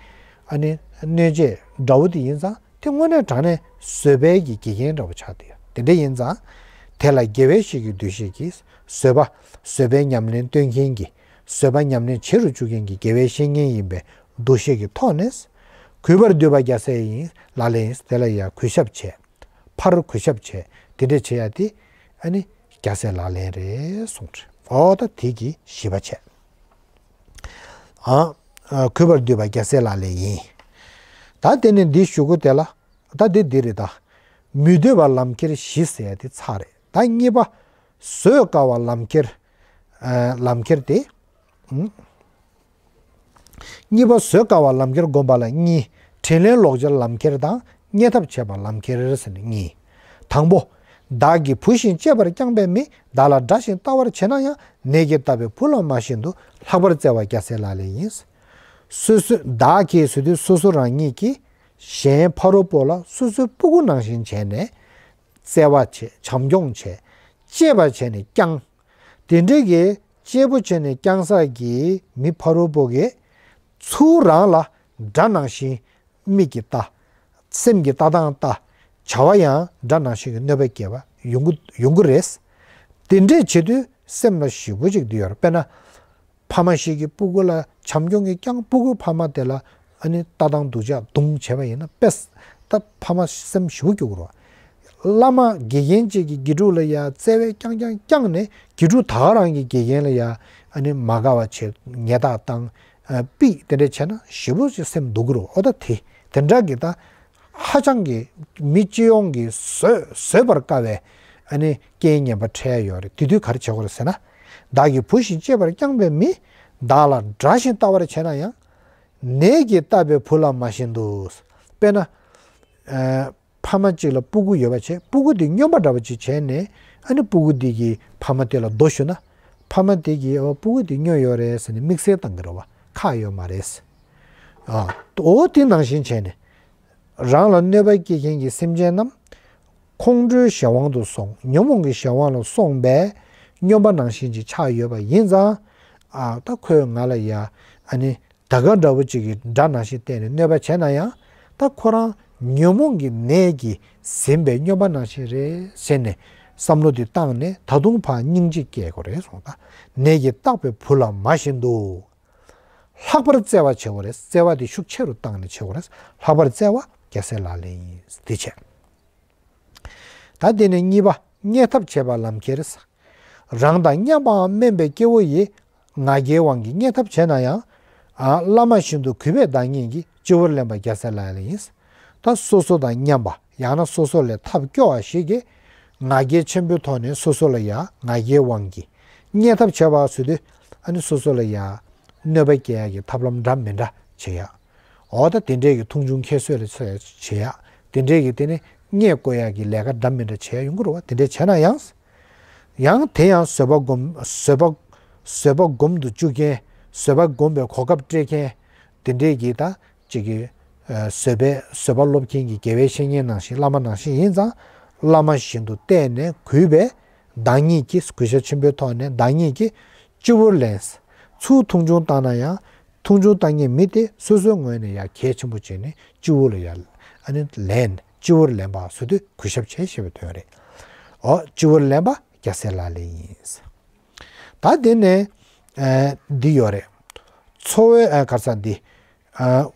ཨ་ནི་གནོད་བྱེད་དགྲ་བོ་དེ་ཡིན་ཙང་། དེ་དངོས་གནས་དྲང་གནས་བཟོད་པའི་གི་དགེ་རྒན་འདྲ་བོ་ཆགས་བསྡད་ཡོད། དེ་འདྲ་ཡིན་ཙང་དེ་ལ་དགེ་བའི་བཤེས་ཀྱི་འདུ་ཤེས་ཀྱིས་བཟོད་པ། བཟོད་པའི་ཉམས་ལེན་སྟོན་མཁན་གྱི། བཟོད་པ་ཉམས་ལེན་བྱེད་རུ་བཅུག་མཁན་གྱི་དགེ་བའི་བཤེས་གཉེན་ཡིན་པའི་འདུ་ཤེས་ཀྱི་ཐོག་ནས། གུས་པར་འདུད་པ་རྒྱལ་སྲས་ཡིན། ལག་ལེན་ཡིན། དེ་ལ་ཡང་གུས་ཞབས་བྱས། ཕར་གུས་ཞབས་བྱས། དེ་འདྲ་བྱེད་ཡ་དེ་ཨ་ནི་རྒྱལ་སྲས་ལག་ལེན་རེད་གསུངས་རེད། འོ་ད་དེ་གི་བཞི་པ་བྱས། ཨ། ཨ། གུས་པར་འདུད་པ་རྒྱལ་སྲས་ལག་ལེན་ཡིན། ད་དེ་ནས་འདི་གཞུག་གུ་དེ་ལ། ད་འདི་འདི་རེད་ད། མི་འདོད་པ་ལམ་ཁྱེར་བཞི་ཟེར་ཡ་དེ་ཚར་རེད། ད་གཉིས་པ། བཟོད་དཀའ་བ་ལམ་ཁྱེར། ཨ། ལམ་ཁྱེར་དེ། ཨང་། གཉིས་པ། བཟོད་དཀའ་བ་ལམ་ཁྱེར་བསྒོམ་པ་ལ་གཉིས། དྲིན་ལན་ལོག་འཇལ་ལམ་ཁྱེར་དང་། བརྙས་ཐབས་བྱེད་པ་ལམ་ཁྱེར་ཟེར་ནས་གཉིས། དང་པོ། བདག་གིས་བུ་བཞིན་གཅེས་པར་བསྐྱངས་པའི་མི། བདག་ལ་དགྲ་བཞིན་ལྟ་བར་བྱེད་ན་ཡང་། ནད་ཀྱིས་བཏབ་པའི་བུ་ལ་མ་བྱིན་དུ། ལྷག་པར་བརྩེ་བ་རྒྱལ་སྲས་ལག་ལེན་ཡིན། སོ་སོ་བདག་གིས་ཟེར་དུས་སོ་སོ་རང་ཉིད་ཀྱིས་གཞན་ཕ་རོལ་པོ་ལ་སོ་སོའི་སྤུ་གུ་ནང་བཞིན་བྱས་ནས། བརྩེ་བ་བྱས། བྱམས་སྐྱོང་བྱས། གཅེས་པ་བྱས་ནས་བསྐྱངས། དེ་འདྲའི་གི་གཅེས་པོ་བྱས་ནས་བསྐྱངས་ས་གི་མི་ཕ་རོལ་པོ་གིས་ཚུར་རང་ལ་དགྲ་ནང་བཞིན་མིག་གིས་ལྟ། སེམས་ཀྱིས་ལྟ་སྟངས་ལྟ། བྱ་བ་ཡང་དགྲ་ནང་བཞིན་གྱི་གནོད་པ་སྐྱེལ་བ་ཡོང་གི་ཡོང་གི་རེད། དེ་འདྲས་བྱེད་དུས་སེམས་ལ་ཞེ་པོ་ཅིག་འདི་ཡོད་རེད། དཔེར་ན། ཕ་མ་ཞིག་གིས་སྤུ་གུ་ལ་བྱམས་སྐྱོང་གིས་བསྐྱངས། སྤུ་གུ་ཕ་མ་དེ་ལ་ཨ་ནི་ལྟ་སྟངས་སྡུག་ཅག་རྡུང་བྱས་པ་ཡིན་ན། དཔེ། ད་ཕ་མ་སེམས་ཞེ་པོ་སྐྱོ་གི་རེད། བླ་མ་དགེ་རྒན་ཅིག་གིས་དགེ་ཕྲུག་ལ་ཡ་བརྩེ་བས་བསྐྱངས་བསྐྱངས་བསྐྱངས་ནས། དགེ་ཕྲུག་ད་ག་རང་གི་དགེ་རྒན་ལ་ཡ་ཨ་ནི་མ་དགའ་བ་བྱེད། ཉེས་རྡུང་བཏང་། ཨ། ཕྱིས་དེ་འདྲ་བྱས་ན་ཞེ་པོ་ཅིག་སེམས་སྡུག་གི་རེད། འོ་ད་དེ་དེ་འདྲ་གི་ད། ཧ་ཅང་གི་མི་སྤྱི་ཡོངས་ཀྱིས་བཟོད་བཟོད་པར་དཀའ་བའི་ཨ་ནི་རྐྱེན་ངན་པ་འཕྲད་ཡ་ཡོད་རེད། དེ་དུས་ག་རེ་བྱེད་དགོས་རེད་ཟེར་ན། བདག་གིས་བུ་བཞིན་གཅེས་པར་བསྐྱངས་པའི་མི། བདག་ལ་དགྲ་བཞིན་ལྟ་བར་བྱེད་ན་ཡང་། ནད་ཀྱིས་བཏབ་པའི་བུ་ལ་མ་བྱིན་དུ། དཔེར་ན། ཨ། ཕ་མ་གཅིག་ལ་སྤུ་གུ་ཡོད་པ་བྱས། སྤུ་གུ་དེ་སྨྱོན་པ་འདྲ་པོ་ཅིག་བྱས་ནས། ཨ་ནི་སྤུ་གུ་དེ་གིས་ཕ་མ་དེ་ལ་རྡོ་གཞུས་ན། ཕ་མ་དེ་གིས། ཨོ། སྤུ་གུ་དེ་སྨྱོ་ཡོད་རེད་ཟེར་ནས་དམིགས་བསལ་བཏང་གི་རེད་པ། ཁག་ཡོད་མ་རེད། ཨ། འོ་དེ་ནང་བཞིན་བྱས་ནས། རང་ལ་གནོད་པ་སྐྱེལ་མཁན་གྱི་སེམས་ཅན་རྣམས་ཁོང་ཁྲོའི་གཞན་དབང་དུ་སོང་། ཉོན་མོངས་ཀྱི་གཞན་དབང་ལ་སོང་བས་སྨྱོན་པ་ནང་བཞིན་གྱི་ཆགས་ཡོད་པ་ཡིན་ཙང་། ཨ། ད་ཁོས་ང་ལ་ཡ་ཨ་ནི་ད་ག་འདྲ་པོ་ཅིག་གི་དགྲ་ནང་བཞིན་བལྟས་ནས་གནོད་པ་བྱས་ན་ཡང་། ད་ཁོ་རང་ཉོན་མོངས་ཀྱི་ནད་ཀྱིས་ཟིན་པའི་སྨྱོན་པ་ནང་བཞིན་རེད་ཟེར་ནས་བསམ་བློ་འདི་བཏང་ནས། ད་དུང་ཕར་སྙིང་རྗེ་སྐྱེ་དགོས་རེད་གསུངས། ད་ནད་ཀྱིས་བཏབ་པའི་བུ་ལ་མ་བྱིན་དུ། ལྷག་པར་བརྩེ་བ་བྱེད་དགོས་རེད། བརྩེ་བ་དེ་ཤུགས་ཆེ་རུ་བཏང་ནས་བྱེད་དགོས་རེད། ལྷག་པར་བརྩེ་བ་རྒྱལ་སྲས་ལག་ལེན་ཡིན། དེ་བྱས། ད་དེ་ནས་གཉིས་པ། བརྙས་ཐབས་བྱེད་པ་ལམ་ཁྱེར། རང་དང་མཉམ་པའམ་དམན་པའི་སྐྱེ་བོ་ཡིས། ང་རྒྱལ་དབང་གིས་བརྙས་ཐབས་བྱས་ན་ཡང་། ཨ། བླ་མ་བཞིན་དུ་གུས་པས་བདག་ཉིད་ཀྱི། སྤྱི་བོར་ལེན་པ་རྒྱལ་སྲས་ལག་ལེན་ཡིན། ད་སོ་སོ་དང་མཉམ་པ། ཡང་ན་སོ་སོ་ལས་ཐབས་སྐྱོ་བ་ཞིག་གིས་ང་རྒྱལ་ཆེན་པོའི་ཐོག་ནས་སོ་སོ་ལ་ཡ་ང་རྒྱལ་དབང་གིས་བརྙས་ཐབས་བྱས་པ་ཟེར་དུས། ཨ་ནི་སོ་སོ་ལ་ཡ་གནོད་པ་སྐྱེལ་ཡ་གི་ཐབས་ལམ་འདྲ་མི་འདྲ་བྱེད་ཡ། འོ་ད་དེ་འདྲས་ཀྱི་མཐོང་ཆུང་ཁྱད་གསོད་ལ་བྱེད་ཡ། དེ་འདྲས་ཀྱི་དེ་ནི་བརྙས་བཀོལ་ཡ་གི་ལས་ཀ་འདྲ་མི་འདྲ་བྱེད་ཡ་ཡོང་གི་རེད་པ། དེ་འདྲས་བྱས་ན་ཡང་། ཡང་དེ་ཡང་བཟོད་པ་སྒོམ། བཟོད་པ། བཟོད་པ་སྒོམ་དུ་བཅུག་མཁན། བཟོད་པ་སྒོམ་པའི་གོ་སྐབས་སྤྲད་མཁན། དེ་འདྲས་ཀྱི་ད་ཅིག་གི། ཨ། བཟོད་པའི། བཟོད་པ་སློབ་མཁན་གྱི་དགེ་བའི་བཤེས་གཉེན་ནང་བཞིན། བླ་མ་ནང་བཞིན་ཡིན་ཙང་། བླ་མ་བཞིན་དུ་བལྟས་ནས་གུས་པས་བདག་ཉིད་ཀྱིས། གུས་ཞབས་ཆེན་པོའི་ཐོག་ནས་བདག་ཉིད་ཀྱིས་སྤྱི་བོར་ལེན། ཚུར་མཐོང་ཆུང་བཏང་ན་ཡང་། མཐོང་ཆུང་བཏང་མཁན་མི་དེ་སོ་སོའི་ངོས་ནས་ཡ་གལ་ཆེན་པོ་བྱས་ནས་སྤྱི་བོ་ལ་ཡ་ཨ་ནི་ལེན། སྤྱི་བོར་ལེན་པ་ཟེར་དུས་གུས་ཞབས་བྱས་ཞེས་པའི་དོན་རེད། འོ། སྤྱི་བོར་ལེན་པ་རྒྱལ་སྲས་ལག་ལེན་ཡིན། ད་དེ་ནས། ཨ། འདི་ཡོད་རེད། འཚོ་བའི། ཨ། ག་རེ་ཟེར་འདི། ཨ།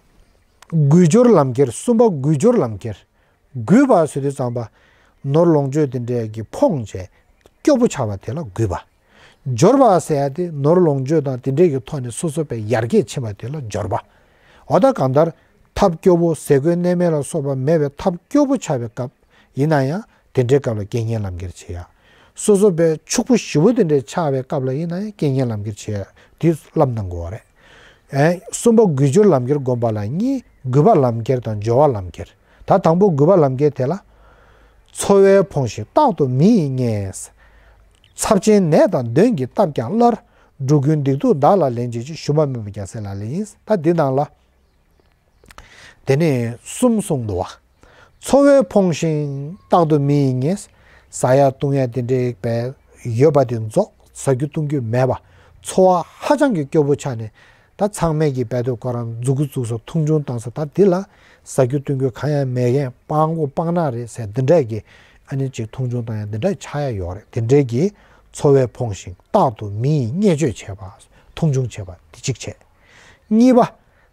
གུས་སྦྱོར་ལམ་ཁྱེར། གསུམ་པ། གུས་སྦྱོར་ལམ་ཁྱེར། གུས་པ་ཟེར་དུས་ཙམ་པ། ནོར་ལོངས་སྤྱོད་དེ་འདྲས་ཀྱིས་ཕོངས་བྱས་སྐྱོ་པོ་ཆགས་པ་དེ་ལ་གུས་པ། འབྱོར་པ་ཟེར་ཡ་དེ་ནོར་ལོངས་སྤྱོད་དང་དེ་འདྲས་ཀྱི་ཐོག་ནས་སོ་སོ་དཔེ་ཡར་རྒྱས་ཕྱིན་པ་དེ་ལ་འབྱོར་པ། འོ་ད་གང་ལྟར་ཐབས་སྐྱོ་པོ། ཟས་གོས་གནས་མལ་ལ་སོགས་པ་མེད་པའི་ཐབས་སྐྱོ་པོ་ཆགས་པའི་སྐབས་ཡིན་ན་ཡང་། དེ་འདྲའི་སྐབས་ལ་རྐྱེན་ངན་ལམ་ཁྱེར་བྱེད་ཡ། སོ་སོ་དཔེ་ཕྱུག་པོ་ཞེ་པོ་དེ་འདྲའི་ཆགས་པའི་སྐབས་ལ་ཡིན་ན་ཡང་རྐྱེན་ངན་ལམ་ཁྱེར་བྱེད་ཡ་དེ་བསླབ་གནང་དགོས་པ་རེད། ཨེ། གསུམ་པ། གུས་སྦྱོར་ལམ་ཁྱེར་བསྒོམ་པ་ལ་གཉིས། གུས་པ་ལམ་ཁྱེར་དང་སྦྱོར་བ་ལམ་ཁྱེར། ད་དང་པོ་གུས་པ་ལམ་ཁྱེར་དེ་ལ། འཚོ་བས་ཕོངས་ཤིང་རྟག་ཏུ་མི་ཡིས་བརྙས། ཚབས་ཆེན་ནད་དང་གདོན་གྱིས་བཏབ་ཀྱང་སླར། འགྲོ་ཀུན་སྡིག་སྡུག་བདག་ལ་ལེན་བྱེད་ཅིང་། ཞུམ་པ་མེད་པ་རྒྱལ་སྲས་ལག་ལེན་ཡིན། ད་འདི་ནང་ལ། དེ་ནས་གསུམ་གསུངས་འདུག་བ། འཚོ་བས་ཕོངས་ཤིང་རྟག་ཏུ་མི་ཡིས་བརྙས། ཟ་ཡ་བཏུང་ཡ་དེ་འདྲའི་བས་ཡོད་པ་དེ་རྫོགས། ཟ་རྒྱུ་བཏུང་རྒྱུ་མེད་པ། ཚོར་བ་ཧ་ཅང་གི་སྐྱོ་པོ་ཆགས་ནས། ད་ཚང་མས་ཀྱི་རྦད་དེ་ཁོ་རང་མཛུབ་གུ་བཙུགས་ས་མཐོང་ཆུང་བཏང་ས། ད་འདི་ལ་ཟ་རྒྱུ་འཐུང་རྒྱུ་གང་ཡང་མེད་མཁན་སྤྲང་པོ་སྤྲང་ནག་རེད་ཟེར་འདི་འདྲས་ཀྱི་ཨ་ནི་ཅིག་མཐོང་ཆུང་བཏང་ཡ་འདི་འདྲས་ཆགས་ཡ་ཡོད་རེད། འདི་འདྲས་ཀྱི་ཚོར་བས་ཕོངས་ཤིང་རྟག་ཏུ་མི་ཡིས་བརྙས་བཅོས་བྱེད་པ། མཐོང་ཆུང་བྱེད་པ་འདི་གཅིག་བྱས། གཉིས་པ།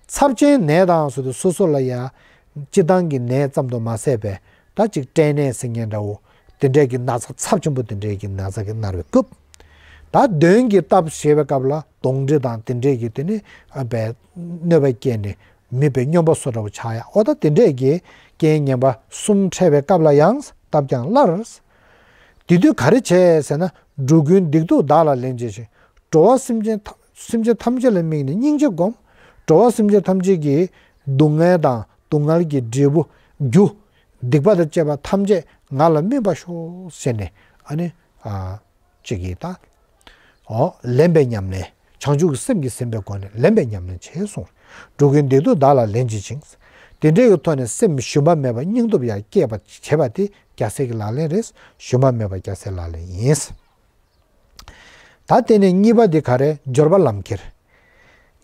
ཚབས་ཆེན་ནད་དང་ཟེར་དུས་སོ་སོ་ལ་ཡ་སྤྱིར་བཏང་གི་ནད་ཙམ་དུ་མ་ཟད་པའི་ད་ཅིག་སྐྲན་ནད་ཟེར་མཁན་འདྲ་བོ་དེ་འདྲས་ཀྱི་ན་ཚ་ཚབས་ཆེན་པོ་དེ་འདྲས་ཀྱི་ན་ཚ་གི་མནར་བའི་སྐབས། ད་གདོན་གྱིས་བཏབ་ཞེས་པའི་སྐབས་ལ་གདོན་འདྲེ་དང་དེ་འདྲས་ཀྱི་དེ་ནི་ཨ་བའི་གནོད་པ་བསྐྱལ་ནས་མི་བའི་སྨྱོན་པ་བཟོ་འདྲ་བོ་ཆགས་ཡ། འོ་ད་དེ་འདྲས་ཀྱི་རྐྱེན་ངན་པ་གསུམ་འཕྲད་པའི་སྐབས་ལ་ཡང་བཏབ་ཀྱང་སླར། དེ་དུས་ག་རེ་བྱས་ཟེར་ན། འགྲོ་ཀུན་སྡིག་སྡུག་བདག་ལ་ལེན་བྱེད་ཅིང་། འགྲོ་བ་སེམས་ཅན་ཐམས་སེམས་ཅན་ཐམས་ཅད་ལ་དམིགས་ནས་སྙིང་རྗེ་བསྒོམ། འགྲོ་བ་སེམས་ཅན་ཐམས་ཅད་ཀྱི་སྡུག་བསྔལ་དང་སྡུག་བསྔལ་གྱི་འབྲས་བུ་རྒྱུ། སྡིག་པ་དང་བཅས་པ་ཐམས་ཅད་ང་ལ་སྨིན་པར་ཤོག་ཟེར་ནས་ཨ་ནི་ཨ་ཅིག་གིས་ད། འོ་ལེན་པའི་ཉམས་ལེན། བྱང་ཆུབ་ཀྱི་སེམས་ཀྱིས་ཟིན་པའི་སྒོ་ནས་ལེན་པའི་ཉམས་ལེན་བྱེད་གསུངས། འགྲོ་ཀུན་སྡིག་སྡུག་བདག་ལ་ལེན་བྱེད་ཅིང་། དེ་འདྲའི་གི་ཐོག་ནས་སེམས་ཞུམ་པ་མེད་པར་སྙིང་སྟོབས་ཡར་སྐྱེད་པ་བྱེད་པ་དེ་རྒྱལ་སྲས་ཀྱི་ལག་ལེན་རེད། ཞུམ་པ་མེད་པ་རྒྱལ་སྲས་ལག་ལེན་ཡིན། ད་དེ་ནས་གཉིས་པ་འདི་ག་རེ། འབྱོར་པ་ལམ་ཁྱེར།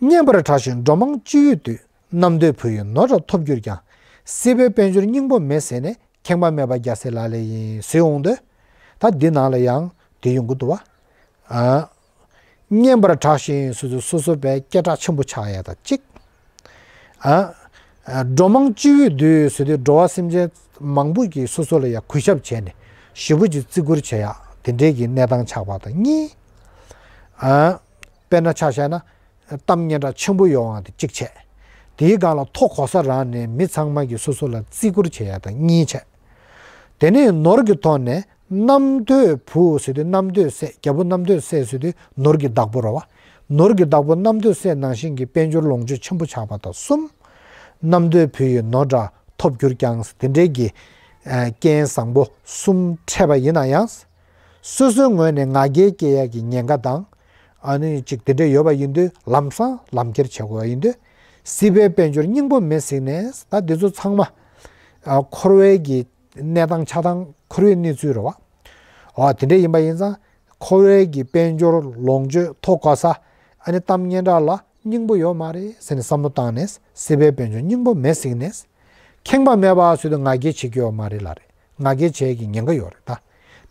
སྙན་པར་གྲགས་ཤིང་འགྲོ་མང་སྤྱི་བོས་བསྡུས། རྣམ་ཐོས་བུ་ཡི་ནོར་འདྲ་ཐོབ་གྱུར་ཀྱང་། སྲིད་པའི་དཔལ་འབྱོར་སྙིང་པོ་མེད་ཟེར་ནས། ཁེངས་པ་མེད་པ་རྒྱལ་སྲས་ལག་ལེན་ཡིན་ཟེར་འོང་དུས། ད་འདི་ནང་ལ་ཡང་དེ་ཡོང་གི་འདུག་བ། ཨ། སྙན་པར་གྲགས་ཤིང་སོ་སོ་སོ་སོ་བའི་སྐད་གྲགས་ཆེན་པོ་ཆགས་ཡ་དང་གཅིག་ཨ། འགྲོ་མང་སྤྱི་བོས་བསྡུས་ཟེར་དུས་འགྲོ་བ་སེམས་ཅན་མང་པོ་གིས་སོ་སོ་ལ་ཡ་གུས་ཞབས་བྱས་ནས་ཞེ་པོ་ཅིག་བརྩི་བཀུར་བྱེད་ཡ་དེ་འདྲའི་གི་གནས་སྟངས་ཆགས་པ་དང་གཉིས། ཨ། དཔེར་ན་ཆ་བཞག་ན། གཏམ་སྙན་གྲགས་ཆེན་པོ་ཡོང་བ་དེ་གཅིག་བྱས། དེའི་སྒང་ལ་མཐོ་གོ་ས་རག་ནས་མི་ཚང་མ་གིས་སོ་སོ་ལ་བརྩི་བཀུར་བྱེད་ཡ་དང་གཉིས་བྱས། དེ་ནས་ནོར་གྱི་ཐོག་ནས་རྣམ་ཐོས་བུ་ཟེར་དུས་རྣམ་ཐོས་སྲས། རྒྱལ་པོ་རྣམ་ཐོས་སྲས་ཟེར་དུས་ནོར་གྱི་བདག་པོ་རེད་བ། ནོར་གྱི་བདག་པོ་རྣམ་ཐོས་སྲས་ནང་བཞིན་གྱི་དཔལ་འབྱོར་ལོངས་སྤྱོད་ཆེན་པོ་ཆགས་པ་དང་གསུམ། རྣམ་ཐོས་བུ་ཡི་ནོར་འདྲ་ཐོབ་གྱུར་ཀྱང་དེ་འདྲའི་གི་ཨ་རྐྱེན་བཟང་པོ་གསུམ་འཕྲད་པ་ཡིན་ན་ཡང་། སོ་སོའི་ངོས་ནས་ང་རྒྱལ་སྐྱེ་ཡག་གི་ཉེན་ཁ་དང་། ཨ་ནི་ཅིག་དེ་འདྲ་ཡོད་པ་ཡིན་དུས་ལམ་སང་ལམ་ཁྱེར་བྱེད་དགོས་པ་ཡིན་དུས། སྲིད་པའི་དཔལ་འབྱོར་སྙིང་པོ་མེད་ཟེར་ནས་ད་འདི་ཚོ་ཚང་མ། ཨ་འཁོར་བའི་གི་གནས་སྟངས་ཆགས་སྟངས་འཁོར་བའི་གནས་ཚུལ་རེད་བ། འོ་དེ་འདྲ་ཡིན་པ་ཡིན་ཙང་འཁོར་བའི་གི་དཔལ་འབྱོར་ལོངས་སྤྱོད་མཐོ་གོ་ས། ཨ་ནི་གཏམ་སྙན་གྲགས་ལ་སྙིང་པོ་ཡོད་མ་རེད་ཟེར་ནས་བསམ་བློ་བཏང་ནས་སྲིད་པའི་དཔལ་འབྱོར་སྙིང་པོ་མེད་ཟེར་ནས། ཁེངས་པ་མེད་པ་ཟེར་དུས་ང་རྒྱལ་བྱེད་ཀྱི་ཡོད་མ་རེད་ལ་རེད། ང་རྒྱལ་བྱེད་ཀྱི་ཉེན་ཁ་ཡོད་རེད་ད།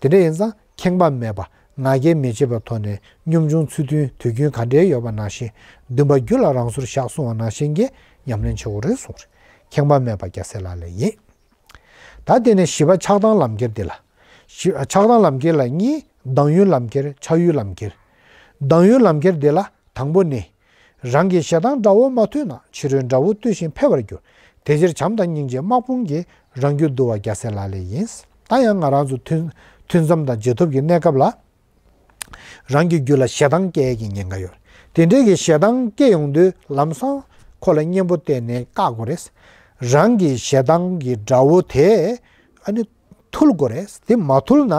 དེ་འདྲ་ཡིན་ཙང་ཁེངས་པ་མེད་པ་ང་རྒྱལ་མི་བྱེད་པའི་ཐོག་ནས་གཉོམ་ཆུང་ཚུལ་མཐུན་དུས་རྒྱུན་ག་འདྲའི་ཡོད་པ་ནང་བཞིན་འདུན་པ་རྒྱུ་ལ་རང་སོར་བཞག་གསུང་བ་ནང་བཞིན་གྱི་ཉམས་ལེན་བྱེད་དགོས་རེད་གསུངས་རེད། ཁེངས་པ་མེད་པ་རྒྱལ་སྲས་ལག་ལེན་ཡིན། ད་དེ་ནས་བཞི་པ་ཆགས་སྡང་ལམ་ཁྱེར་འདི་ལ། བཞི་ཆགས་སྡང་ལམ་ཁྱེར་ལ་གཉིས། སྡང་ཡུལ་ལམ་ཁྱེར། ཆགས་ཡུལ་ལམ་ཁྱེར། སྡང་ཡུལ་ལམ་ཁྱེར་འདི་ལ་དང་པོ་ནི། རང་གི་ཞེ་སྡང་དགྲ་བོ་མ་ཐུལ་ན། ཕྱི་རོལ་དགྲ་བོ་བཏུལ་ཞིང་འཕེལ་བར་འགྱུར། དེ་ཕྱིར་བྱམས་དང་སྙིང་རྗེ་དམག་དཔུང་གིས། རང་རྒྱུད་བསྡུ་བ་རྒྱལ་སྲས་ལག་ལེན་ཡིན། ད་ཡང་ང་རང་ཚོ་ཐུན་ཐུན་མཚམས་དང་རྗེས་ཐོབ་ཀྱི་གནས་སྐབས་ལ། རང་གི་རྒྱུད་ལ་ཞེ་སྡང་སྐྱེ་ཡས་ཀྱི་ཉེན་ཁ་ཡོད། དེ་འདྲའི་གི་ཞེ་སྡང་སྐྱེ་ཡོང་དུས་ལམ་སང་ཁོ་ལ་གཉེན་པོ་བསྟེན་ནས་བཀག་དགོས་རེད། རང་གི་ཞེ་སྡང་གི་དགྲ་བོ་དེ་ཨ་ནི་ཐུལ་དགོས་རེད། དེ་མ་ཐུལ་ན།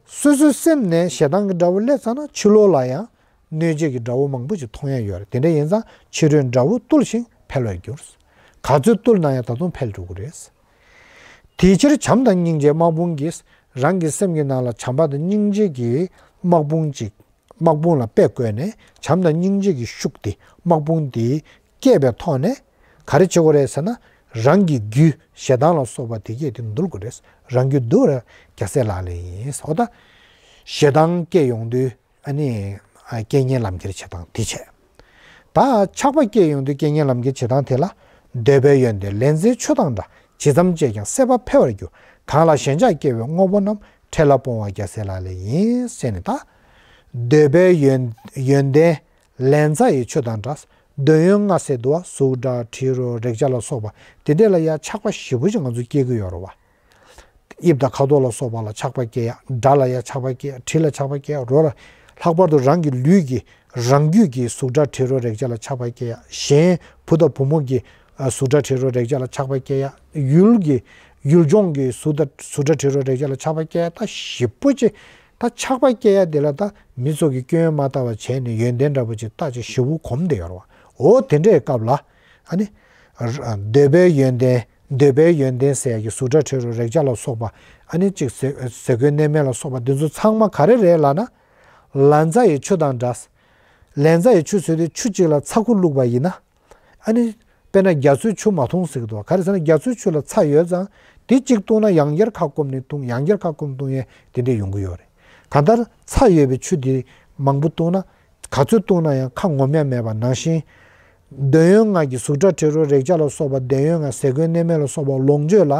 སོ་སོའི་སེམས་ནས་ཞེ་སྡང་གི་དགྲ་བོ་སླེབས་ཚར་ན་ཕྱི་ལོགས་ལ་ཡང་གནོད་བྱེད་ཀྱི་དགྲ་བོ་མང་པོ་ཞིག་མཐོང་ཡ་ཡོད་རེད། དེ་འདྲ་ཡིན་ཙང་ཕྱི་རོལ་དགྲ་བོ་བཏུལ་ཞིང་འཕེལ་བར་འགྱུར། ག་ཚོད་བཏུལ་ན་ཡང་ད་དུང་འཕེལ་འགྲོ་གི་རེད། དེ་ཕྱིར་བྱམས་དང་སྙིང་རྗེ་དམག་དཔུང་གིས། རང་གི་སེམས་ཀྱི་ནང་ལ་བྱམས་པ་དང་སྙིང་རྗེ་གི་དམག་དཔུང་ཅིག་དམག་དཔུང་ལ་དཔེ་བཀོད་ནས་བྱམས་དང་སྙིང་རྗེ་གི་ཤུགས་དེ་དམག་དཔུང་དེ་བསྐྱེད་པའི་ཐོག་ནས་ག་རེ་བྱེད་དགོས་རེད་ཟེར་ན། རང་གི་རྒྱུད་ཞེ་སྡང་ལ་སོགས་པ་དེ་གས་དེ་འདུལ་དགོས་རེད། རང་རྒྱུད་འདུལ་བར་རྒྱལ་སྲས་ལག་ལེན་ཡིན། འོ་ད་ཞེ་སྡང་སྐྱེ་ཡོང་དུས་ཨ་ནི་རྐྱེན་ངན་ལམ་ཁྱེར་བྱེད་སྟངས་དེ་བྱས། ད་ཆགས་པ་སྐྱེ་ཡོང་དུས་རྐྱེན་ངན་ལམ་ཁྱེར་བྱེད་སྟངས་དེ་ལ། འདོད་པའི་ཡོན་ཏན་ལན་ཚྭའི་ཆུ་དང་འདྲ། ཇི་ཙམ་སྤྱད་ཀྱང་སྲེད་པ་འཕེལ་བར་འགྱུར། གང་ལ་ཞེན་ཆགས་སྐྱེ་བའི་དངོས་པོ་རྣམས། འཕྲལ་ལ་སྤོང་བ་རྒྱལ་སྲས་ལག་ལེན་ཡིན། ཟེར་ནས་ད། འདོད་པའི་ཡོན་ཡོན་ཏན་ལན་ཚྭ་ཡི་ཆུ་དང་འདྲ། འདོད་ཡོན་ལྔ་ཟེར་འདུག་བ། གཟུགས་སྒྲ་དྲི་རོ་རེག་བྱ་ལ་སོགས་པ་དེ་འདྲས་ལ་ཡང་ཆགས་པ་ཞེ་པོ་ཅིག་ང་ཚོ་སྐྱེ་གི་ཡོད་རེད་བ། དབྱིབས་དང་ཁ་དོག་ལ་སོགས་པ་ལ་ཆགས་པ་སྐྱེ་ཡ། སྒྲ་ལ་ཡང་ཆགས་པ་སྐྱེ་ཡ། དྲི་ལ་ཆགས་པ་སྐྱེ་ཡ། རོ་ལ། ལྷག་པར་དུ་རང་གི་ལུས་ཀྱི་རང་རྒྱུད་ཀྱི་གཟུགས་སྒྲ་དྲི་རོ་རེག་བྱ་ལ་ཆགས་པ་སྐྱེ་ཡ། གཞན་བུ་དང་བུ་མོ་གི་ཨ་གཟུགས་སྒྲ་དྲི་རོ་རེག་བྱ་ལ་ཆགས་པ་སྐྱེ་ཡ། ཡུལ་གྱི་ཡུལ་ལྗོངས་ཀྱི་གཟུགས་དང་གཟུགས་སྒྲ་དྲི་རོ་རེག་བྱ་ལ་ཆགས་པ་སྐྱེ་ཡ། ད་ཞེ་པོ་ཅིག་ད་ཆགས་པ་སྐྱེ་ཡ་དེ་ལ་ད་མི་ཚོ་གི་སྐྱོན་མ་ལྟ་བ་བྱས་ནས་ཡོན་ཏན་འདྲ་པོ་ཅིག་ལྟ་ཅིག་ཞེ་པོ་གོམས་བསྡད་ཡོད་རེད་བ། འོ་དེ་འདྲའི་སྐབས་ལ་ཨ་ནི་འདོད་པའི་ཡོན་ཏན། འདོད་པའི་ཡོན་ཏན་ཟེར་ཡ་གི་གཟུགས་སྒྲ་དྲི་རོ་རེག་བྱ་ལ་སོགས་པ་ཨ་ནི་ཅིག་ཟས་ཟས་གོས་གནས་མལ་ལ་སོགས་པ་འདི་ཚོ་ཚང་མ་ག་རེ་རེད་ལབ་ན། ལན་ཚྭ་ཡི་ཆུ་དང་འདྲ། ལན་ཚྭ་ཡི་ཆུ་ཟེར་དུས་ཆུ་གཅིག་ལ་ཚྭ་ཁུ་བླུགས་པ་ཡིན་ན། ཨ་ནི། དཔེར་ན་རྒྱ་མཚོའི་ཆུ་མ་འཐུང་ཟེར་གི་འདུག་ག་རེ་ཟེར་ན་རྒྱ་མཚོའི་ཆུ་ལ་ཚྭ་ཡོད་ཙང་དེ་གཅིག་བཏུང་ན་ཡང་བསྐྱར་ཁ་སྐོམ་ནས་འཐུང་ཡང་བསྐྱར་ཁ་སྐོམ་འཐུང་ཡས་དེ་འདྲས་ཡོང་གི་ཡོད་རེད། གང་ལྟར་ཚྭ་ཡོད་པའི་ཆུ་དེ་མང་པོ་བཏུང་ན་ག་ཚོད་བཏུང་ན་ཡང་ཁ་ངོམ་ཡ་མེད་པ་ནང་བཞིན། འདོད་ཡོན་ལྔ་གི་གཟུགས་སྒྲ་དྲི་རོ་རེག་བྱ་ལ་སོགས་པ་འདོད་ཡོན་ལྔ་ཟས་གོས་གནས་མལ་ལ་སོགས་པ་ལོངས་སྤྱོད་ལ་